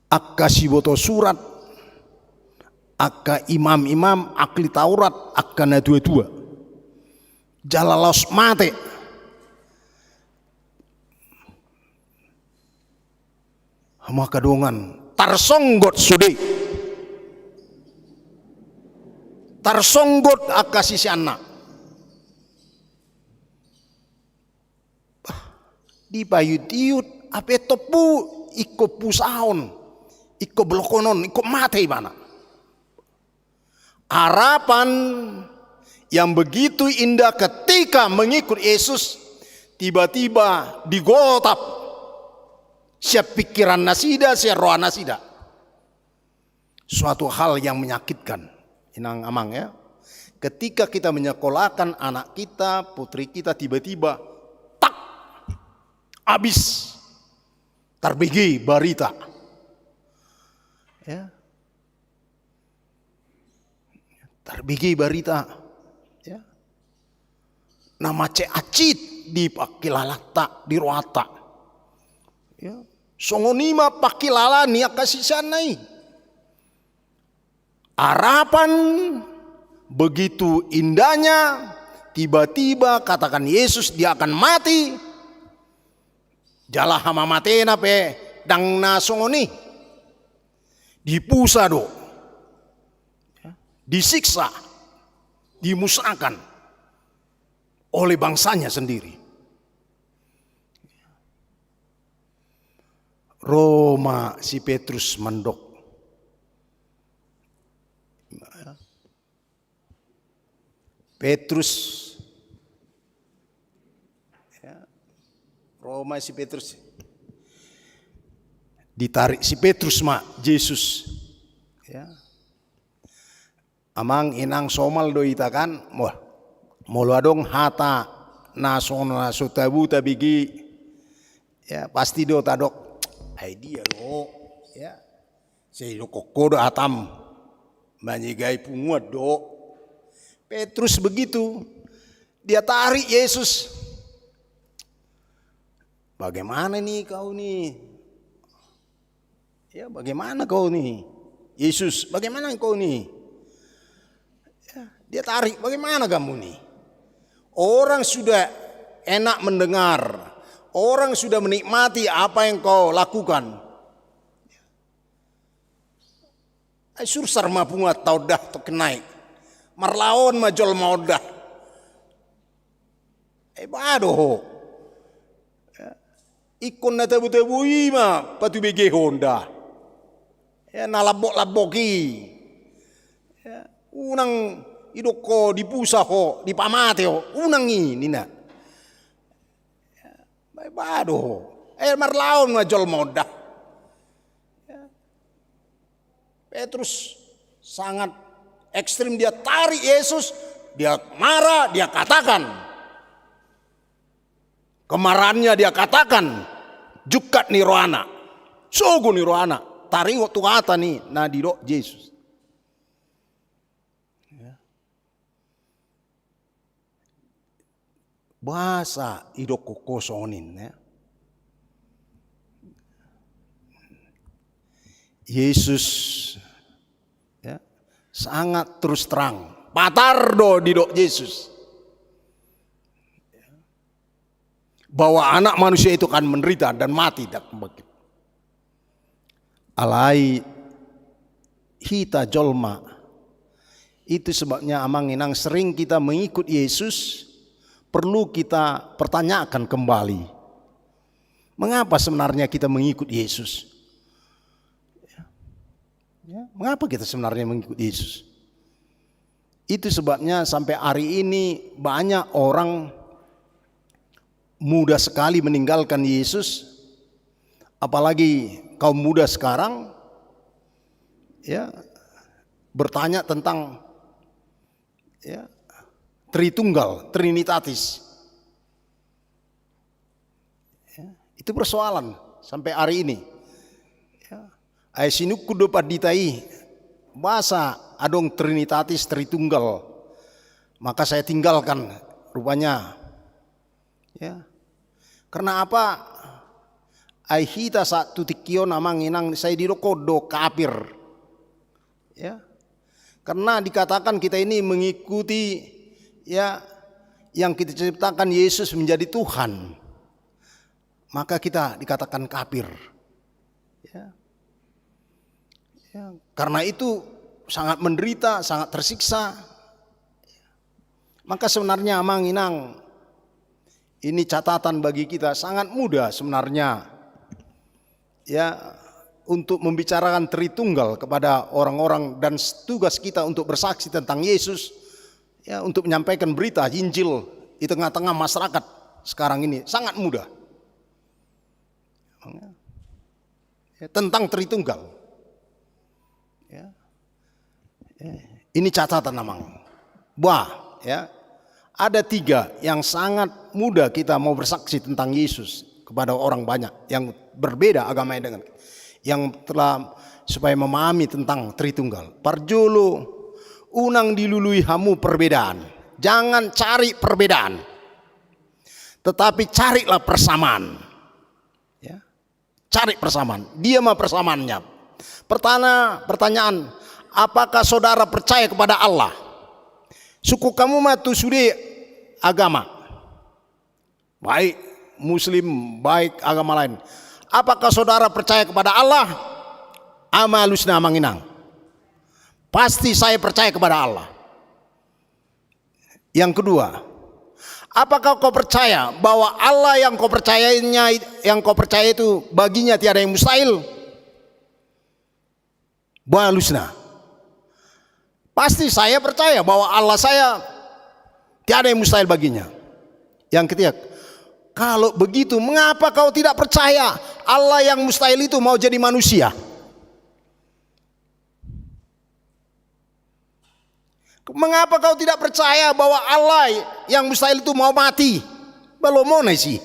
angka siboto surat, angka imam-imam, ahli Taurat, angka na tua-tua. Jala laos mate. Hamu angka dongan, tarsonggot sude. Tarsonggot angka siseanna. Bah, dipaihut-ihut, hape tompu ingkon pusahon, ingkon bolongkonon, ingkon mate ibana. Harapan yang begitu indah ketika mengikut Yesus tiba-tiba digotap sian pingkiran nasida, sian roha nasida. Suatu hal yang menyakitkan, inang amang, ya. Ketika kita menyekolahkan anak kita, putri kita, tiba-tiba, tak, habis, tarbege barita. Ya. Tarbege barita. Ya. Na mansai hansit di pangkilalanta, di rohanta. Ya. Songon i ma pangkilalaan ni angka siseanna i. Harapan begitu indahnya, tiba-tiba katakan Yesus dia akan mati, jala hamamatena pe ndang na songon i. Dipusa do, disiksa, dimusnahkan oleh bangsanya sendiri. Ro ma si Petrus mandok. Petrus. Ya. Ro ma si Petrus. Ditarik si Petrus ma Jesus. Ya. Amang inang, somal do hita kan, wah, molo adong hata na so, na so tabo tabege, Ya, pasti do tadok, ai dia do, ya. Sai didokkon ho do hatam, manyegai punguan do. Petrus begitu, dia tarik Yesus. Bagaimana nih kau nih? Ya, bagaimana kau nih? Yesus, bagaimana kau nih? Ya, dia tarik, bagaimana kamu nih? Orang sudah enak mendengar, orang sudah menikmati apa yang kau lakukan. Ai sursar ma punguanta on da, tongkin nai. Marlaon ma jolma on da. Ai ba do ho. Ya. Ingkon na tabo-tabo i ma patubegehon da. Ya, na lambok-lambok i. Ya, unang didok ho, dipusa ho, dipamate ho. Unang i, ninna. Ya, ai ba do ho. Ai marlaon ma jolma on da. Ya. Petrus sangat ekstrim, dia tarik Yesus, dia marah, dia katakan. Kemarahannya dia katakan, jungkat ni rohana, sogo ni rohana, taringot tu hata ni na didok Jesus. Ya. Boasa didokkon ho songon i, ya. Yesus, ya, sangat terus terang. Patar do didok Jesus. Bahwa Anak Manusia itu akan menderita dan mati dan bangkit. Alai hita jolma. Itu sebabnya, amang inang, sering kita mengikut Yesus, perlu kita pertanyakan kembali. Mengapa sebenarnya kita mengikut Yesus? Ya, mengapa kita sebenarnya mengikut Yesus? Itu sebabnya sampai hari ini banyak orang mudah sekali meninggalkan Yesus, apalagi kaum muda sekarang, ya, bertanya tentang, ya, Tritunggal, Trinitatis. Ya, itu persoalan sampai hari ini. Ya. Ai sinungkun do pandita i, boasa adong Trinitatis, Tritunggal. Maka saya tinggalkan rupanya. Ya. Karena apa? Ai hita saat tu tingki on, amang inang, sai didokkon do kapir. Ya. Karena dikatakan kita ini mengikuti, ya, yang kita ciptakan Yesus menjadi Tuhan, maka kita dikatakan kafir. Ya. Ya, karena itu sangat menderita, sangat tersiksa. Maka sebenarnya, amang inang, ini catatan bagi kita, sangat mudah sebenarnya, ya, untuk membicarakan Tritunggal kepada orang-orang, dan tugas kita untuk bersaksi tentang Yesus, ya, untuk menyampaikan berita Injil di tengah-tengah masyarakat sekarang ini sangat mudah. Ya, tentang Tritunggal. Ya. Ya. Ini catatan, amang. Wah, ya. Ada tiga yang sangat mudah kita mau bersaksi tentang Yesus kepada orang banyak yang berbeda agamanya dengan, yang telah, supaya memahami tentang Tritunggal. Parjolo, unang dilului hamu perbedaan. Jangan cari perbedaan. Tetapi carilah persamaan. Ya. Cari persamaan. Dia ma persamaannya. Pertana-, pertanyaan, apakah saudara percaya kepada Allah? Sungkun hamu ma tu sude agama. Baik Muslim, baik agama lain. Apakah saudara percaya kepada Allah? Ama alusna, amang inang. Pasti saya percaya kepada Allah. Yang kedua, apakah kau percaya bahwa Allah yang kau percayainya, yang kau percaya itu, baginya tiada yang mustahil? Boha alusna? Pasti saya percaya bahwa Allah saya tiada yang mustahil baginya. Yang ketiga, kalau begitu, mengapa kau tidak percaya Allah yang mustahil itu mau jadi manusia? Mengapa kau tidak percaya bahwa Allah yang mustahil itu mau mati? Ba lomo na disi.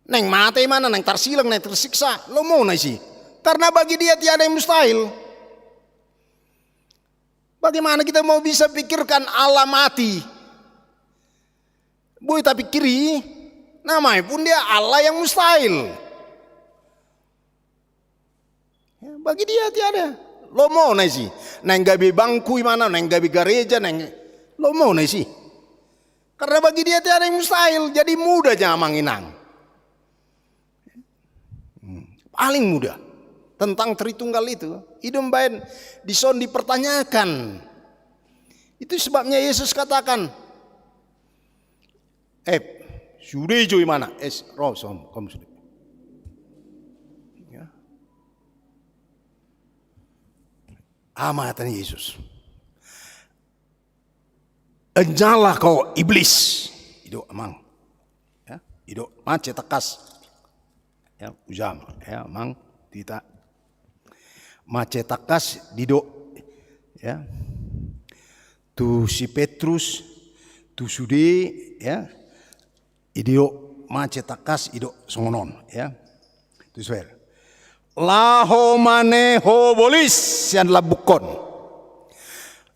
Naeng mate imana, naeng tarsilang, naeng tarsiksa, lomona isi. Karena bagi dia tiada yang mustahil. Bagaimana kita mau bisa pikirkan Allah mati? Boi tapikiri, namanya pun dia Allah yang mustahil. Ya, bagi dia tiada. Lomona isi. Naeng gabe bangku imana, naeng gabe gareja, naeng lomona isi. Karena bagi dia tiada yang mustahil, jadi mudah ja amang inang. Hmm, paling mudah. Tentang Tritunggal itu, i do umbaen dison dipertanyakan. Itu sebabnya Yesus katakan, "Eh, sude jo imana, eh, ro som, kom sude." Ya. Ama kata ni Yesus. Enyahlah kau iblis. I do amang. Ya, i do mansai tangkas. Ya, ujam. Ya, amang, tita. Mansai tangkas didok. Ya. Tu si Petrus, tu sude, ya. I do mansai tangkas, i do songon on, ya. Tu sude. Laho ma ne ho bolis sian lambungkon.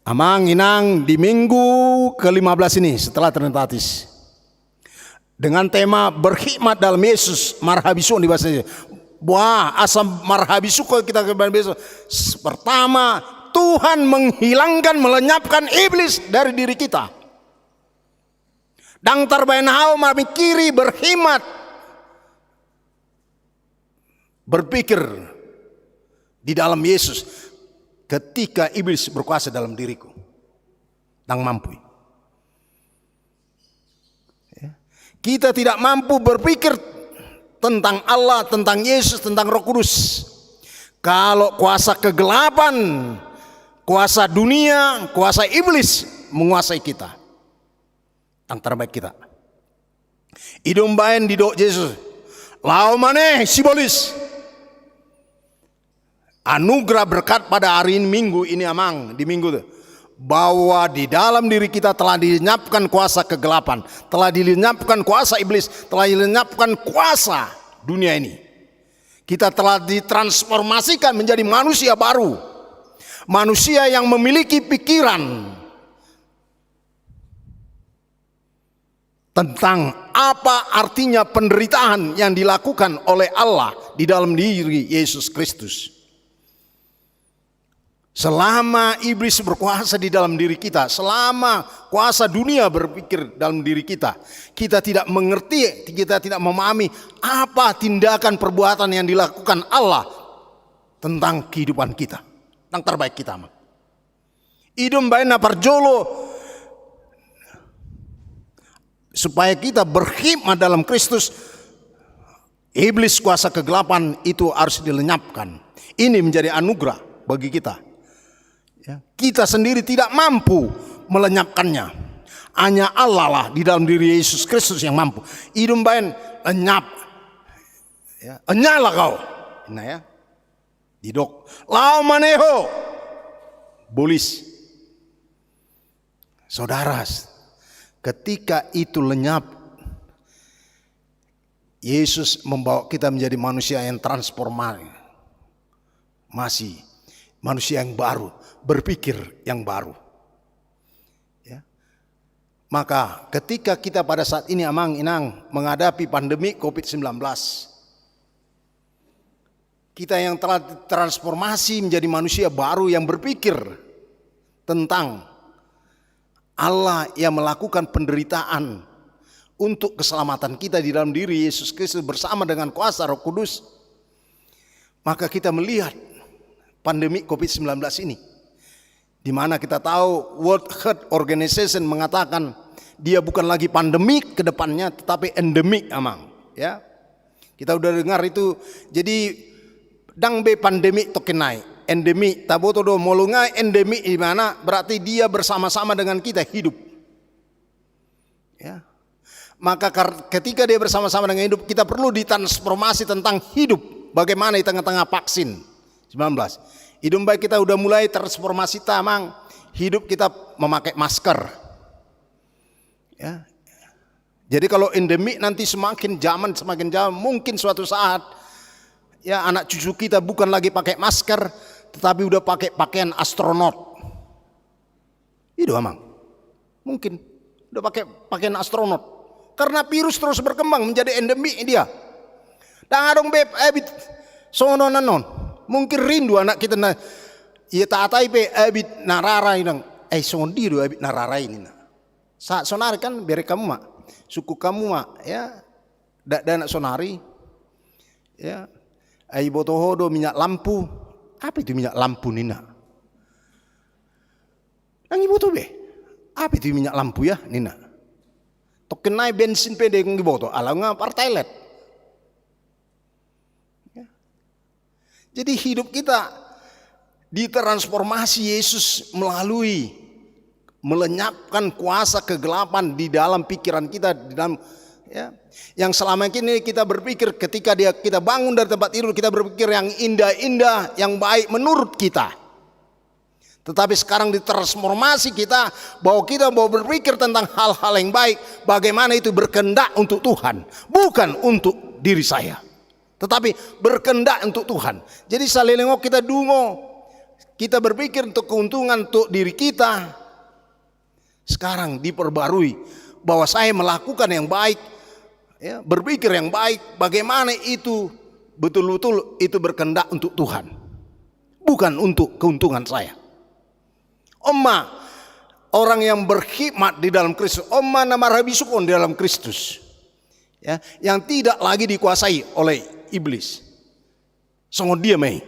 Amang inang, di minggu ke lima belas ini setelah Trinitatis, dengan tema berkhidmat dalam Yesus, marhabisuhon di bahasa Indonesia. Wah, asa marhabisuhon kita ke dalam Yesus. Pertama, Tuhan menghilangkan, melenyapkan iblis dari diri kita. Ndang tarbaen ahu mamingkiri, berkhidmat, berpikir di dalam Yesus ketika iblis berkuasa dalam diriku. Ndang mampu. Ya. Kita tidak mampu berpikir tentang Allah, tentang Yesus, tentang Roh Kudus, kalau kuasa kegelapan, kuasa dunia, kuasa iblis menguasai kita. Ndang tarbaen hita. I do umbaen didok Jesus, laho ma ne sibolis. Anugerah berkat pada hari ini, Minggu ini, amang, di Minggu itu, bahwa di dalam diri kita telah dilenyapkan kuasa kegelapan, telah dilenyapkan kuasa iblis, telah dilenyapkan kuasa dunia ini. Kita telah ditransformasikan menjadi manusia baru. Manusia yang memiliki pikiran tentang apa artinya penderitaan yang dilakukan oleh Allah di dalam diri Yesus Kristus. Selama iblis berkuasa di dalam diri kita, selama kuasa dunia berpikir dalam diri kita, kita tidak mengerti, kita tidak memahami apa tindakan perbuatan yang dilakukan Allah tentang kehidupan kita, tentang terbaik kita, amang. I do umbaen na parjolo, supaya kita berkhidmat dalam Kristus, iblis kuasa kegelapan itu harus dilenyapkan. Ini menjadi anugerah bagi kita. Ya, kita sendiri tidak mampu melenyapkannya. Hanya Allah lah di dalam diri Yesus Kristus yang mampu. I do umbaen lenyap. Ya, enyahlah kau. Nah ya. Didok, laho ma ne ho bolis. Saudara, ketika itu lenyap, Yesus membawa kita menjadi manusia yang transformasi, manusia yang baru, berpikir yang baru. Ya. Maka ketika kita pada saat ini, amang inang, menghadapi pandemi covid sembilan belas, kita yang telah transformasi menjadi manusia baru yang berpikir tentang Allah yang melakukan penderitaan untuk keselamatan kita di dalam diri Yesus Kristus bersama dengan kuasa Roh Kudus, maka kita melihat pandemi covid sembilan belas ini, di mana kita tahu World Health Organization mengatakan dia bukan lagi pandemi ke depannya, tetapi endemik, amang. Ya, kita udah dengar itu. Jadi, ndang be pandemi tokin nai, endemi. Taboto do, molo nga endemi di mana, berarti dia bersama-sama dengan kita hidup. Ya. Maka kar-, ketika dia bersama-sama dengan hidup, kita perlu ditransformasi tentang hidup. Bagaimana di tengah-tengah vaksin sembilan belas. I do umbaen kita udah mulai transformasi, amang. Hidup kita memakai masker. Ya. Jadi kalau endemik nanti semakin zaman, semakin zaman, mungkin suatu saat, ya, anak cucu kita bukan lagi pakai masker, tetapi udah pakai pakaian astronot. I do, Amang. Mungkin udah pakai pakaian astronot. Karena virus terus berkembang menjadi endemik dia. Ndang adong be abit songon on annon. Mungkin rindu anak kita na, ia tatai pe abit na rara i nang. Eh, songon dia do abit na rara i ninna. Sahat sonari kan bere hamu ma, sungkun hamu ma, ya. Dakdanak sonari, ya. Ai boto ho do minyak lampu. Apa itu minyak lampu ninna? Ndang iboto be. Apa itu minyak lampu ya ninna. Tokkin nai bensin pe ndang iboto, ala nga Pertalite. Ya. Jadi hidup kita ditransformasi Yesus melalui melenyapkan kuasa kegelapan di dalam pikiran kita, di dalam, ya, yang selama ini kita berpikir ketika dia, kita bangun dari tempat tidur, kita berpikir yang indah-indah, yang baik menurut kita. Tetapi sekarang ditransformasi kita, bahwa kita mau berpikir tentang hal-hal yang baik, bagaimana itu berkehendak untuk Tuhan, bukan untuk diri saya, tetapi berkehendak untuk Tuhan. Jadi saleleng on kita dungo, kita berpikir untuk keuntungan untuk diri kita, sekarang diperbarui, bahwa saya melakukan yang baik, ya, berpikir yang baik, bagaimana itu betul-betul itu berkehendak untuk Tuhan, bukan untuk keuntungan saya. On ma orang yang berkhidmat di dalam Kristus, on ma na marhabisuhon di dalam Kristus, ya, yang tidak lagi dikuasai oleh iblis. Songon dia ma i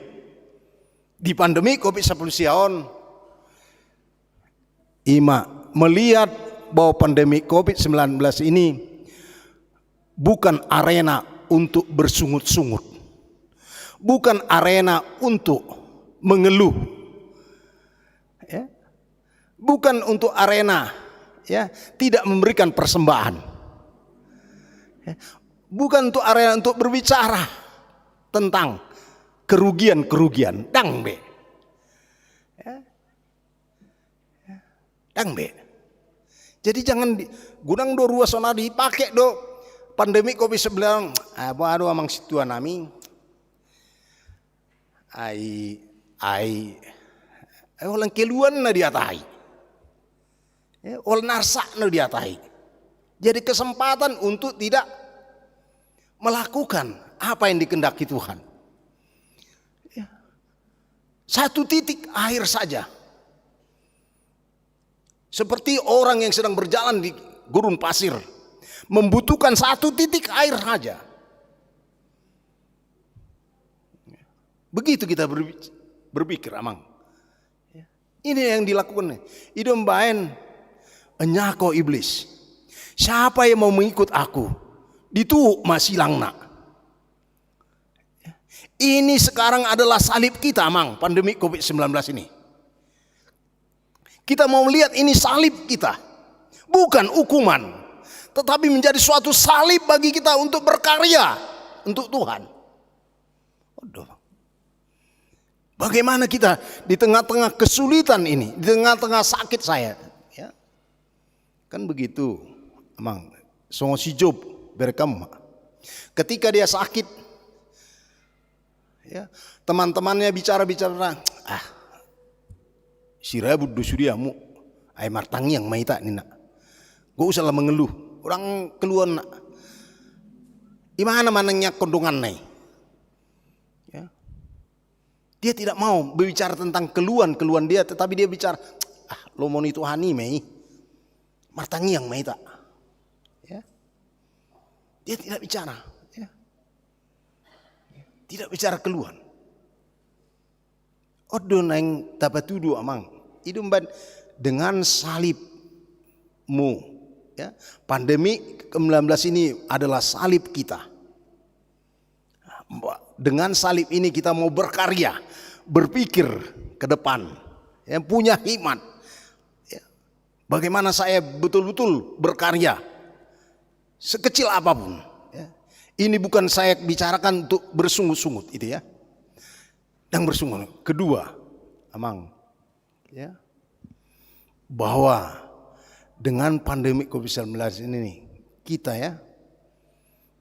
di pandemi covid sampulu sia on. I ma melihat bahwa pandemi covid sembilan belas ini bukan arena untuk bersungut-sungut, bukan arena untuk mengeluh, ya. Bukan untuk arena, ya, tidak memberikan persembahan. Ya. Bukan untuk arena untuk berbicara tentang kerugian-kerugian. Ndang be. Ya. Ndang be. Jadi jangan di, godang do ruas sonari, pake do pandemi covid sembilan belas. Ah, boha do amang sintua nami. Ai, ai, ai holan keluhanna dihatai. Ya, holan arsakna dihatai. Jadi kesempatan untuk tidak melakukan apa yang dikehendaki Tuhan. Ya. Satu titik air saja. Seperti orang yang sedang berjalan di gurun pasir, membutuhkan satu titik air saja. Begitu kita berbi-, berpikir, amang. Ini yang dilakukan. I do umbahen, enyako iblis. Siapa yang mau mengikut aku? Dituhuk ma silangna. Ini sekarang adalah salib kita, amang, pandemi covid sembilan belas ini. Kita mau lihat ini salib kita. Bukan hukuman, tetapi menjadi suatu salib bagi kita untuk berkarya untuk Tuhan. Waduh. Bagaimana kita di tengah-tengah kesulitan ini, di tengah-tengah sakit saya, ya. Kan begitu, amang. Songon si Job, bere hamu ma. Ketika dia sakit, ya, teman-temannya bicara-bicara, ah, sirabut do sude hamu, ai martangiang ma hita ninna. Gak usahlah mengeluh, orang keluhan. Imana manangiangkon donganna i? Ya. Dia tidak mau berbicara tentang keluhan-keluhan dia, tetapi dia bicara, ah, lomo ni Tuhan i ma i. Martangiang ma hita. Ya. Dia tidak bicara, ya. Tidak bicara keluhan. On do naeng tapatudu, amang. I do umbahen, dengan salibmu, ya. Pandemi sembilan belas ini adalah salib kita. Dengan salib ini kita mau berkarya, berpikir ke depan, ya, punya hikmat. Ya. Bagaimana saya betul-betul berkarya, sekecil apapun. Ya. Ini bukan saya bicarakan untuk bersungut-sungut, itu ya. Ndang bersungut. Kedua, amang, ya, bahwa dengan pandemi covid sembilan belas ini nih, kita, ya,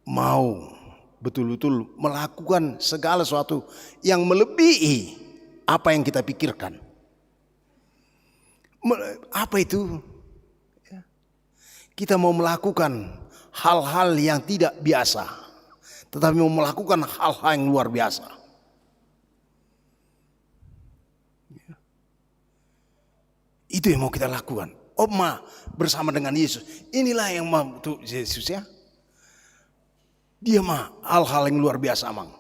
mau betul-betul melakukan segala sesuatu yang melebihi apa yang kita pikirkan. Me-, apa itu? Ya. Kita mau melakukan hal-hal yang tidak biasa, tetapi mau melakukan hal-hal yang luar biasa. Ya. Itu yang mau kita lakukan. On ma bersama dengan Yesus. Inilah yang mau tu Yesus, ya. Dia ma hal-hal yang luar biasa, Amang.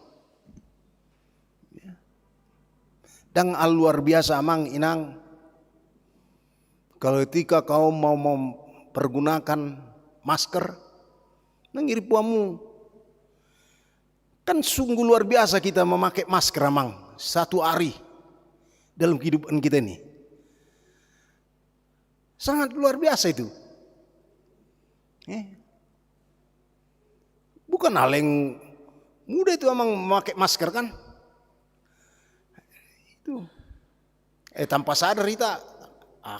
Ya. Ndang hal luar biasa, Amang, Inang, kalau ketika kau mau mempergunakan masker, nang iripu hamu. Kan sungguh luar biasa kita memakai masker, Amang, satu hari dalam kehidupan kita ini. Sangat luar biasa itu. Eh. Bukan hal yang mudah itu, Amang, memakai masker, kan. Itu. Eh, tanpa sadar kita, ah,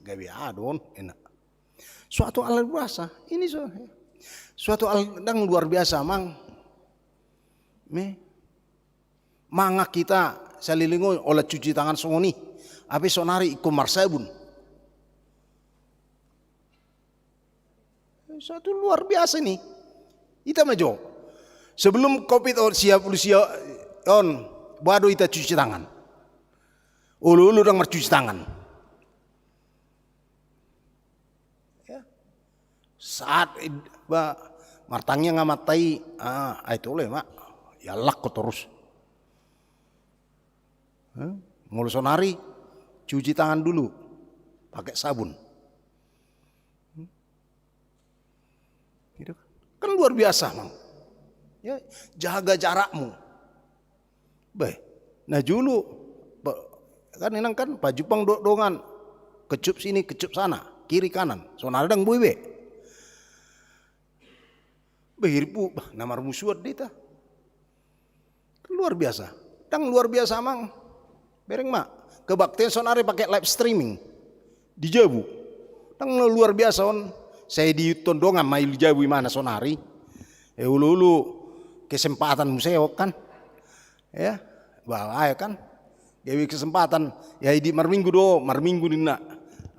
gabe aha do on, enak. Suatu hal luar biasa. Ini so, suatu hal ndang luar biasa, Amang. Me. Mangan hita saleleng on olat cuci tangan songon i. Hape sonari ingkon marsabun. Suatu luar biasa ini. Hita ma jo. Sebelum covid on, sia pulu sia on, boha do hita cuci tangan? Olo-olo ndang marcuci tangan. Ya. Saat id-, ba, martangiang amanta i, ah, ai tole ma, ialap ho torus. Hah? Molo sonari, cuci tangan dulu, pakai sabun. Hmm? Gitu kan? Kan luar biasa, Mang. Ya, jaga jarakmu. Beh, na jolo, ba-, kan Inang kan pajumpang do dongan, kecup sini, kecup sana, kiri kanan. Sonari ndang boi be. Beh, iripu, bah, na marmusuan do hita. Kan luar biasa. Ndang luar biasa, Mang. Bereng ma. Kebaktian sonari pakai live streaming. Di jabu. Ndang luar biasa on. Sai diihuthon dongan ma i di jabu imana sonari. Eh, olo-olo kesempatan muse on, kan. Ya, bah, ai kan. Gabe kesempatan. Ya, i di marminggu do, marminggu ninna.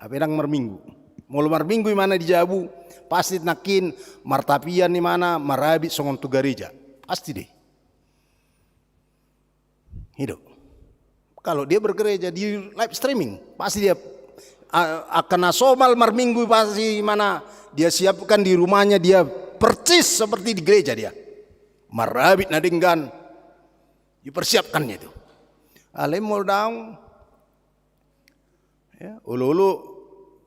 Hape ndang marminggu. Molo marminggu imana di jabu, pasti nangkin martapian imana, marhabit songon tu gareja. Pasti deh. Hidup. Kalau dia bergereja di live streaming, pasti dia, a-, angka na somal marminggu pasti imana dia siapkan di rumahnya, dia persis seperti di gereja dia. Marhabit na denggan, dipersiapkannya itu. Alai molo daong, ya, olo-olo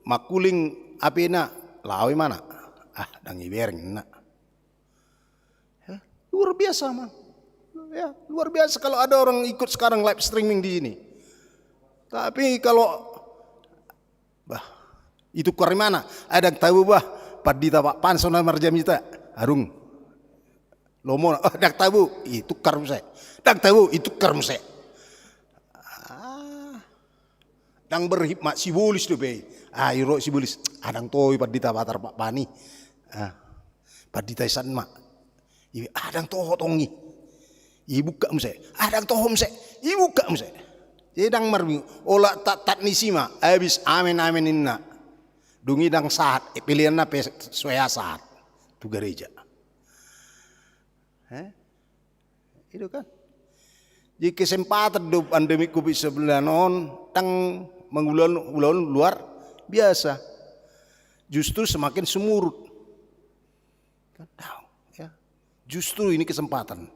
mangkuling hapena, laho imana. Ah, ndang ibereng na. Ya, luar biasa, Mang. Ya, luar biasa kalau ada orang ikut sekarang live streaming di sini. Tapi kalau, bah, itukkar imana, ah, ndang tabo, bah, pandita Pak Panson na marjamita. Adong. Lomo, ah, ndang tabo, itukkar muse. Ndang tabo, itukkar muse. Ah. Ndang berhikmat, sibolis dope. Ah, iro sibolis. Ah, ndang toho i pandita Batar Pak Pani. Ah, pandita isan ma. I, ah, ndang toho tong i. Ibuka muse. Ah, ndang toho muse. Ibuka muse. Jadi ndang marminggu. Olat tattat ni si ma. Habis amen-amen inna. Dung i ndang sahat. Eh, pilihanna pe so hea sahat. Tu gareja. Eh? Itu kan. Jadi kesempatan do pandemi covid sembilan on, ndang mangulahon, ulaon luar biasa. Justru semakin sumurut. Kan, ya. Justru ini kesempatan.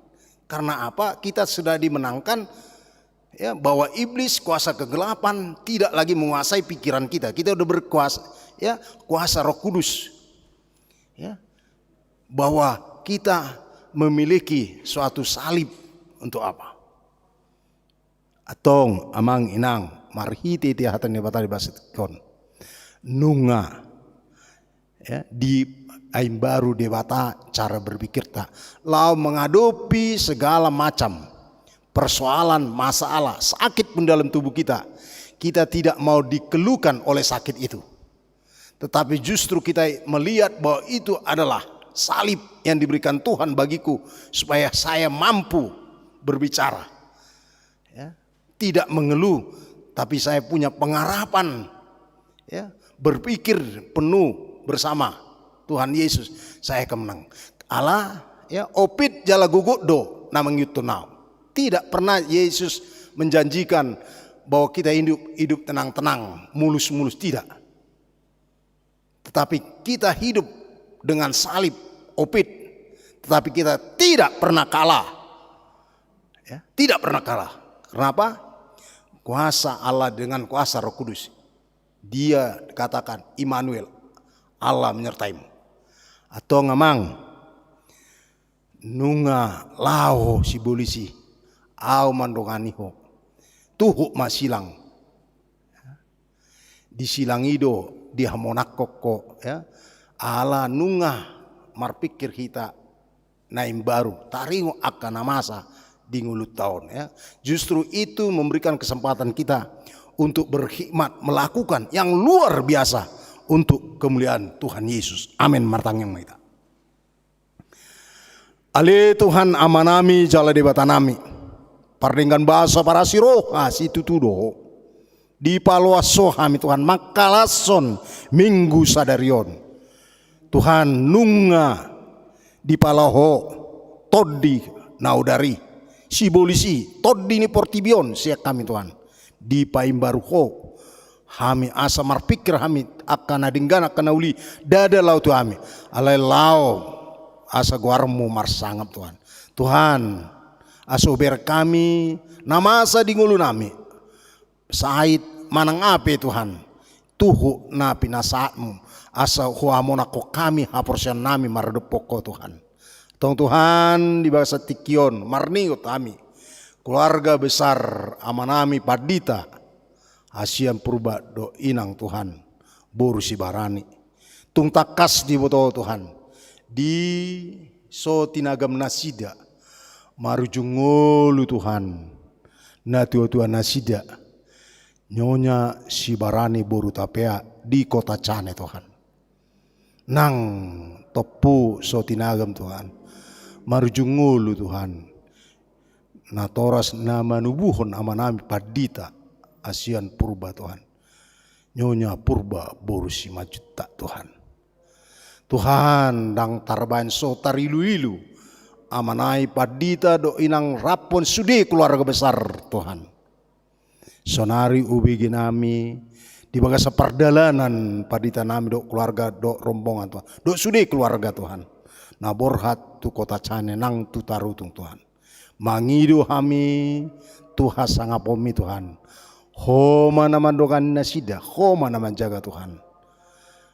Karena apa? Kita sudah dimenangkan, ya, bahwa iblis, kuasa kegelapan, tidak lagi menguasai pikiran kita. Kita udah berkuasa, ya, kuasa Roh Kudus. Ya. Bahwa kita memiliki suatu salib untuk apa? Antong, Amang Inang, marhite-hite hata ni Debata di bagasan on. Nunga, ya, diimbaru Debata cara berpikirta. Laho menghadapi segala macam persoalan, masalah, sakit pun dalam tubuh kita. Kita tidak mau dikeluhkan oleh sakit itu. Tetapi justru kita melihat bahwa itu adalah salib yang diberikan Tuhan bagiku supaya saya mampu berbicara. Ya, tidak mengeluh, tapi saya punya pengharapan. Ya, berpikir penuh bersama Tuhan Yesus, saya akan menang. Ala, ya, opit jala gogot do na mangihuthon au. Tidak pernah Yesus menjanjikan bahwa kita hidup, hidup tenang-tenang, mulus-mulus, tidak. Tetapi kita hidup dengan salib, opit. Tetapi kita tidak pernah kalah. Ya, tidak pernah kalah. Kenapa? Kuasa Allah dengan kuasa Roh Kudus. Dia katakan, "Immanuel, Allah menyertaimu." Antong, amang, nunga laho sibolis i, au mandongani ho. Tuhuk ma silang. Di silang i do dihamonangkon ho, ya. Ala nunga marpikir hita na imbaru, taringot angka na masa di ngolunta on, ya. Justru itu memberikan kesempatan kita untuk berkhidmat, melakukan yang luar biasa untuk kemuliaan Tuhan Yesus. Amin. Martangiang ma hita. Ale Tuhan, Amanami jala Debatanami, pardenggan basa, parasi roha, situtu do ho. Dipaloas ho hami, Tuhan, mangkalashon Minggu sadari on. Tuhan, nunga dipalao ho Tondi na odar i, sibolis i, Tondi ni portibi on sian hami, Tuhan. Dipaimbaru ho hami, asa marpikir hami angka na denggan, angka na uli, ndada laho tu hami, alai laho asa goarmu marsangap, Tuhan. Tuhan, asa hubereng hami na masa di ngolunami, sahit manang aha pe, Tuhan, tuhuk na pinasahatmu, asa huhamonangkon hami haporseaonnami maradophon ho, Tuhan. Antong, Tuhan, di bagasan tingki on marningot hami, keluarga besar Amanami Pandita Hasian Purba dohot Inang, Tuhan, boru Sibarani. Tung tangkas diboto ho, Tuhan, di so tinagam nasida marujung ngolu, Tuhan, natuatua nasida, Nyonya Sibarani boru Hutapea di Kota Cane, Tuhan. Nang tompu so tinagam, Tuhan, marujung ngolu, Tuhan, natoras na manubuhon Amanami Pandita Hasian Purba, Tuhan, Nyonya Purba boru Simanjuntak, Tuhan. Tuhan, ndang tarbahen so tariluilu Amanami Pandita dohot Inang rap dohot sude keluarga besar, Tuhan. Saonari ubegenami di bagasan pardalanan Panditanami dohot keluarga dohot rombongan, Tuhan, dohot sude keluarga, Tuhan, na borhat tu Kota Cane nang tu Tarutung, Tuhan. Mangido hami tu hasangaponmi, Tuhan. Ho ma na mandongani nasida, ho ma na manjaga, Tuhan.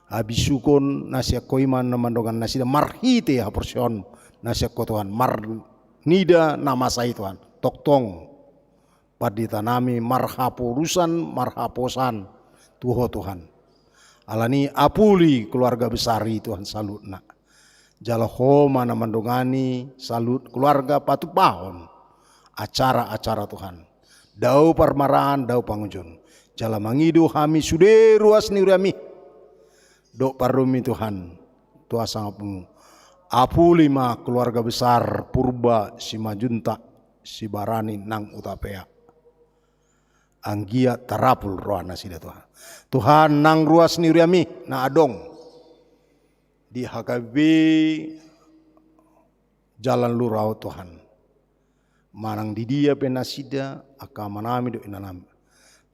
Habisuhon na sian ho i ma na mandongani nasida marhite haporseaon na sian ho, Tuhan, marnida na masa i, Tuhan. Tongtong Panditanami marhaporusan, marhaposan tu ho, Tuhan. Alani i apuli keluarga besar i, Tuhan, saluhutna. Jala ho ma na mandongani saluhut keluarga patupahon acara-acara, Tuhan. Dao parmaraan, dao pangunjunan. Jala mangido hami sude ruas ni huriami dohot parlunmi, Tuhan, tu hasangapmu. Apuli ma keluarga besar Purba Simanjuntak Sibarani nang Hutapea. Anggiat tarapul rohanasida, Tuhan. Tuhan, nang ruas ni huriami na adong di H K B Jalan Lurah on, Tuhan, manang di dia pe nasida, angka amanami dohot inanami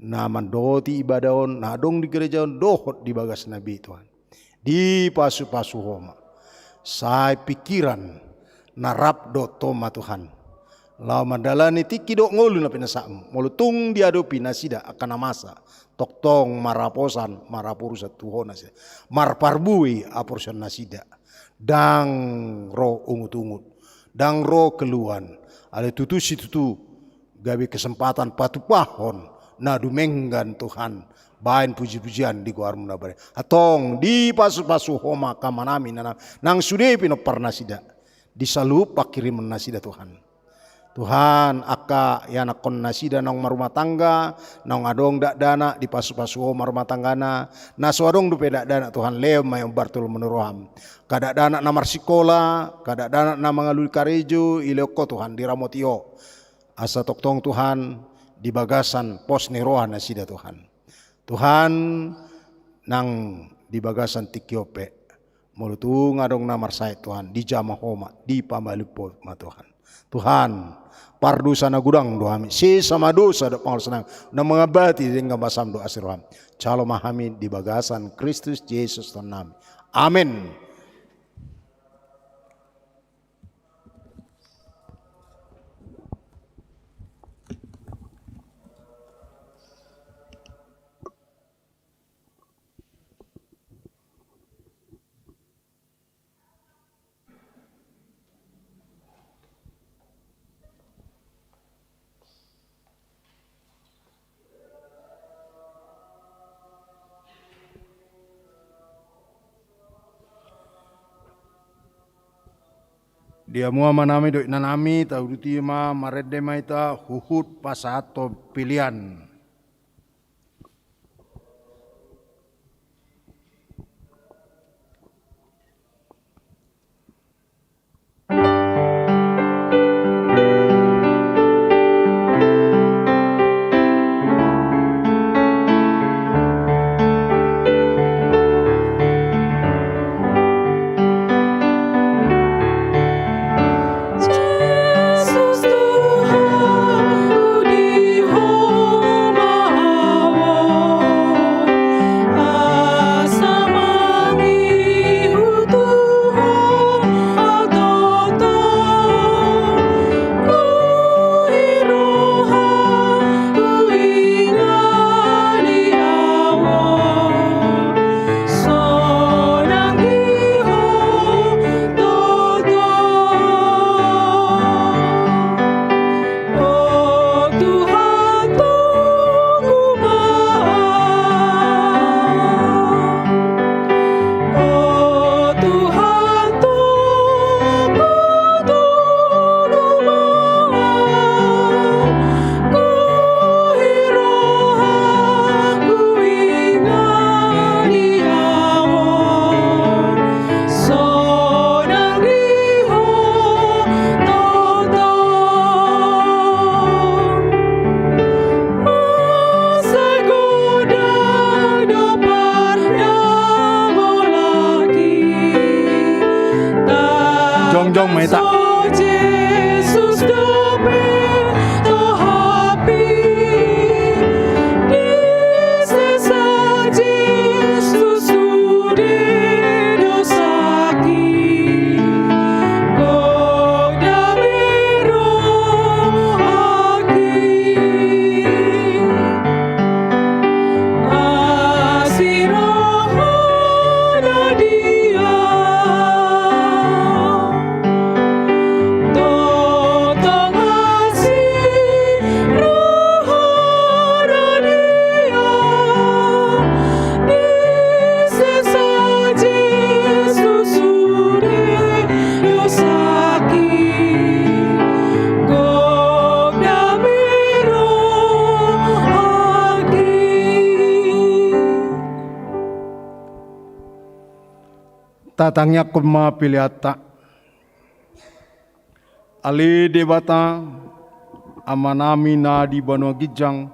na mandongoti ibadah on, na adong di gereja on dohot di bagasna be, Tuhan, dipasupasu ho ma. Sai pikiran na rap dohot ho ma, Tuhan, laho mandalani tingki dohot ngolu na pinasahatmu. Molo tung diadopi nasida angka na masa, tongtong marhaposan, marhaporusan tu ho nasida, marparbue haporseaon nasida. Ndang ro ungutungut, ndang ro keluhan. Alai tutu situtu gabe kesempatan patupahon na dumenggan, Tuhan, bahen pujipujian di goarmu na badia. Antong dipasupasu ho ma angka amanami, inanami, nang sude pinompar nasida di saluhut panghirimon nasida, Tuhan. Tuhan, angka ianakhon nasida naung marumah tangga, naung adong dakdanak, dipasupasu Ho ma rumah tanggana, na so adong dope dakdanak Tuhan, lehon ma i, umbar tolu manu roham. Angka dakdanak na marsikola, angka dakdanak na mangalului karejo, dilehon Ho Tuhan, diramoti Ho. Asa tongtong Tuhan, di bagasan pos ni roha nasida Tuhan. Tuhan, nang di bagasan tingki on pe, molo tung adong na marsahit Tuhan, dijama Ho ma, dipamalum Ho ma Tuhan. Tuhan, pardosa na godang do hami, sesa ma dosa dohot pangalaosion nami, na mangambati denggan basam dohot asi roham. Jalo ma hami di bagasan Kristus Jesus Tuhannami. Amen. Di hamu amanami dohot inanami, tauduti ma, marende ma hita huhut pasahathon pelean. Jongjong ma hita. Tatangiangkon ma peleanta. Ale Debata, Amanami na di banua ginjang,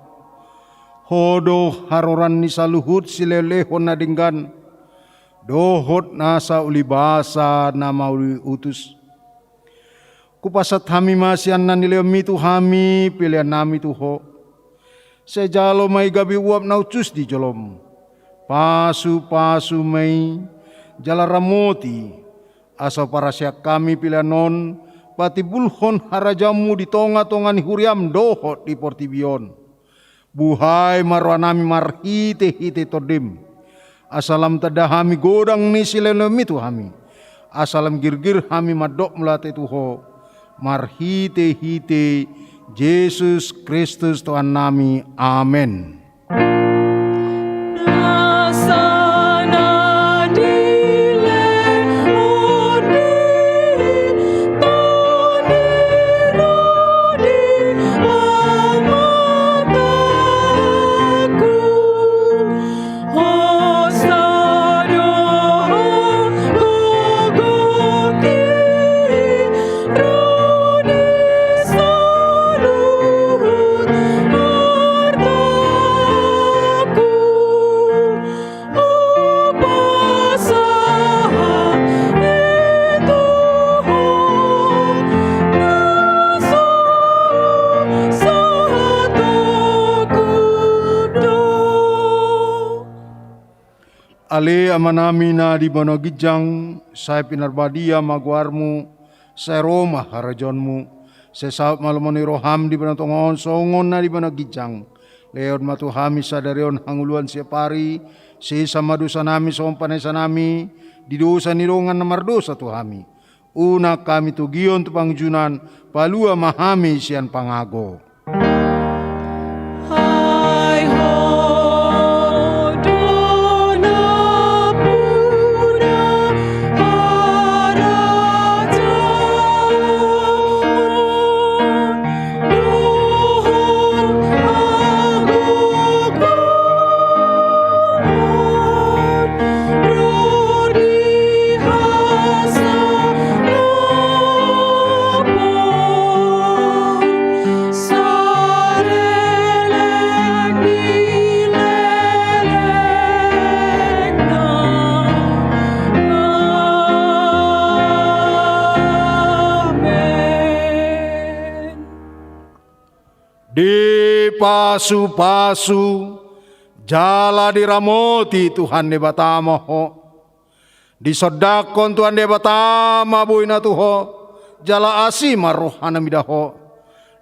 Ho do haroroan ni saluhut silehonlehon na denggan dohot nasa ulibasa na mauliutus. Hupasahat hami ma sian na nilehonmi tu hami peleannami tu Ho. Sai jalo ma i gabe uap na hushus di jolom. Pasupasu ma i jala ramoti, asa huparhaseang hami pelean on patimbulhon harajaonmu di tongatonga ni huriam dohot di portibi on. Buhai ma rohanami marhitehite Tondim, asa lam tanda hami godang ni silehonlehonmi tu hami, asa lam girgir hami mandok mauliate tu Ho, marhitehite Jesus Kristus Tuhannami. Amen. Ale Amanami na di banua ginjang, sai pinarbadia ma goarmu, sai ro ma harajaonmu, sai saut ma lomo ni roham di banua tonga on songon na di banua ginjang. Lehon ma tu hami sadari on hangoluan siapari, sesa ma dosanami songon panesanami di dosa ni dongan na mardosa tu hami. Unang hami togion tu pangunjunan, palua ma hami sian pangago. Ai Ho do nampuna harajaon dohot hagogoon ro di hasangapon saleleng ni lelengna. Amen. Dipasupasu jala diramoti Tuhan Debata ma ho. Disondangkon Tuhan Debata ma boina tu ho, jala asi ma rohana mida ho.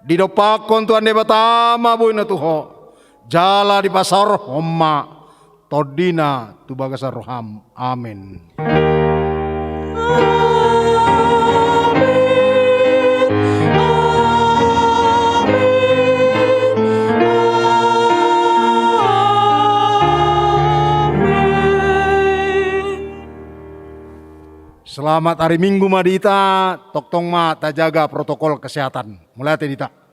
Didompakkon Tuhan Debata ma boina tu ho, jala dipasaorhon ma tondina tu bagasan roham. Amen. Amen. Amen. Amen. Selamat hari Minggu ma di hita, tongtong ma tajaga protokol kesehatan. Mauliate di hita.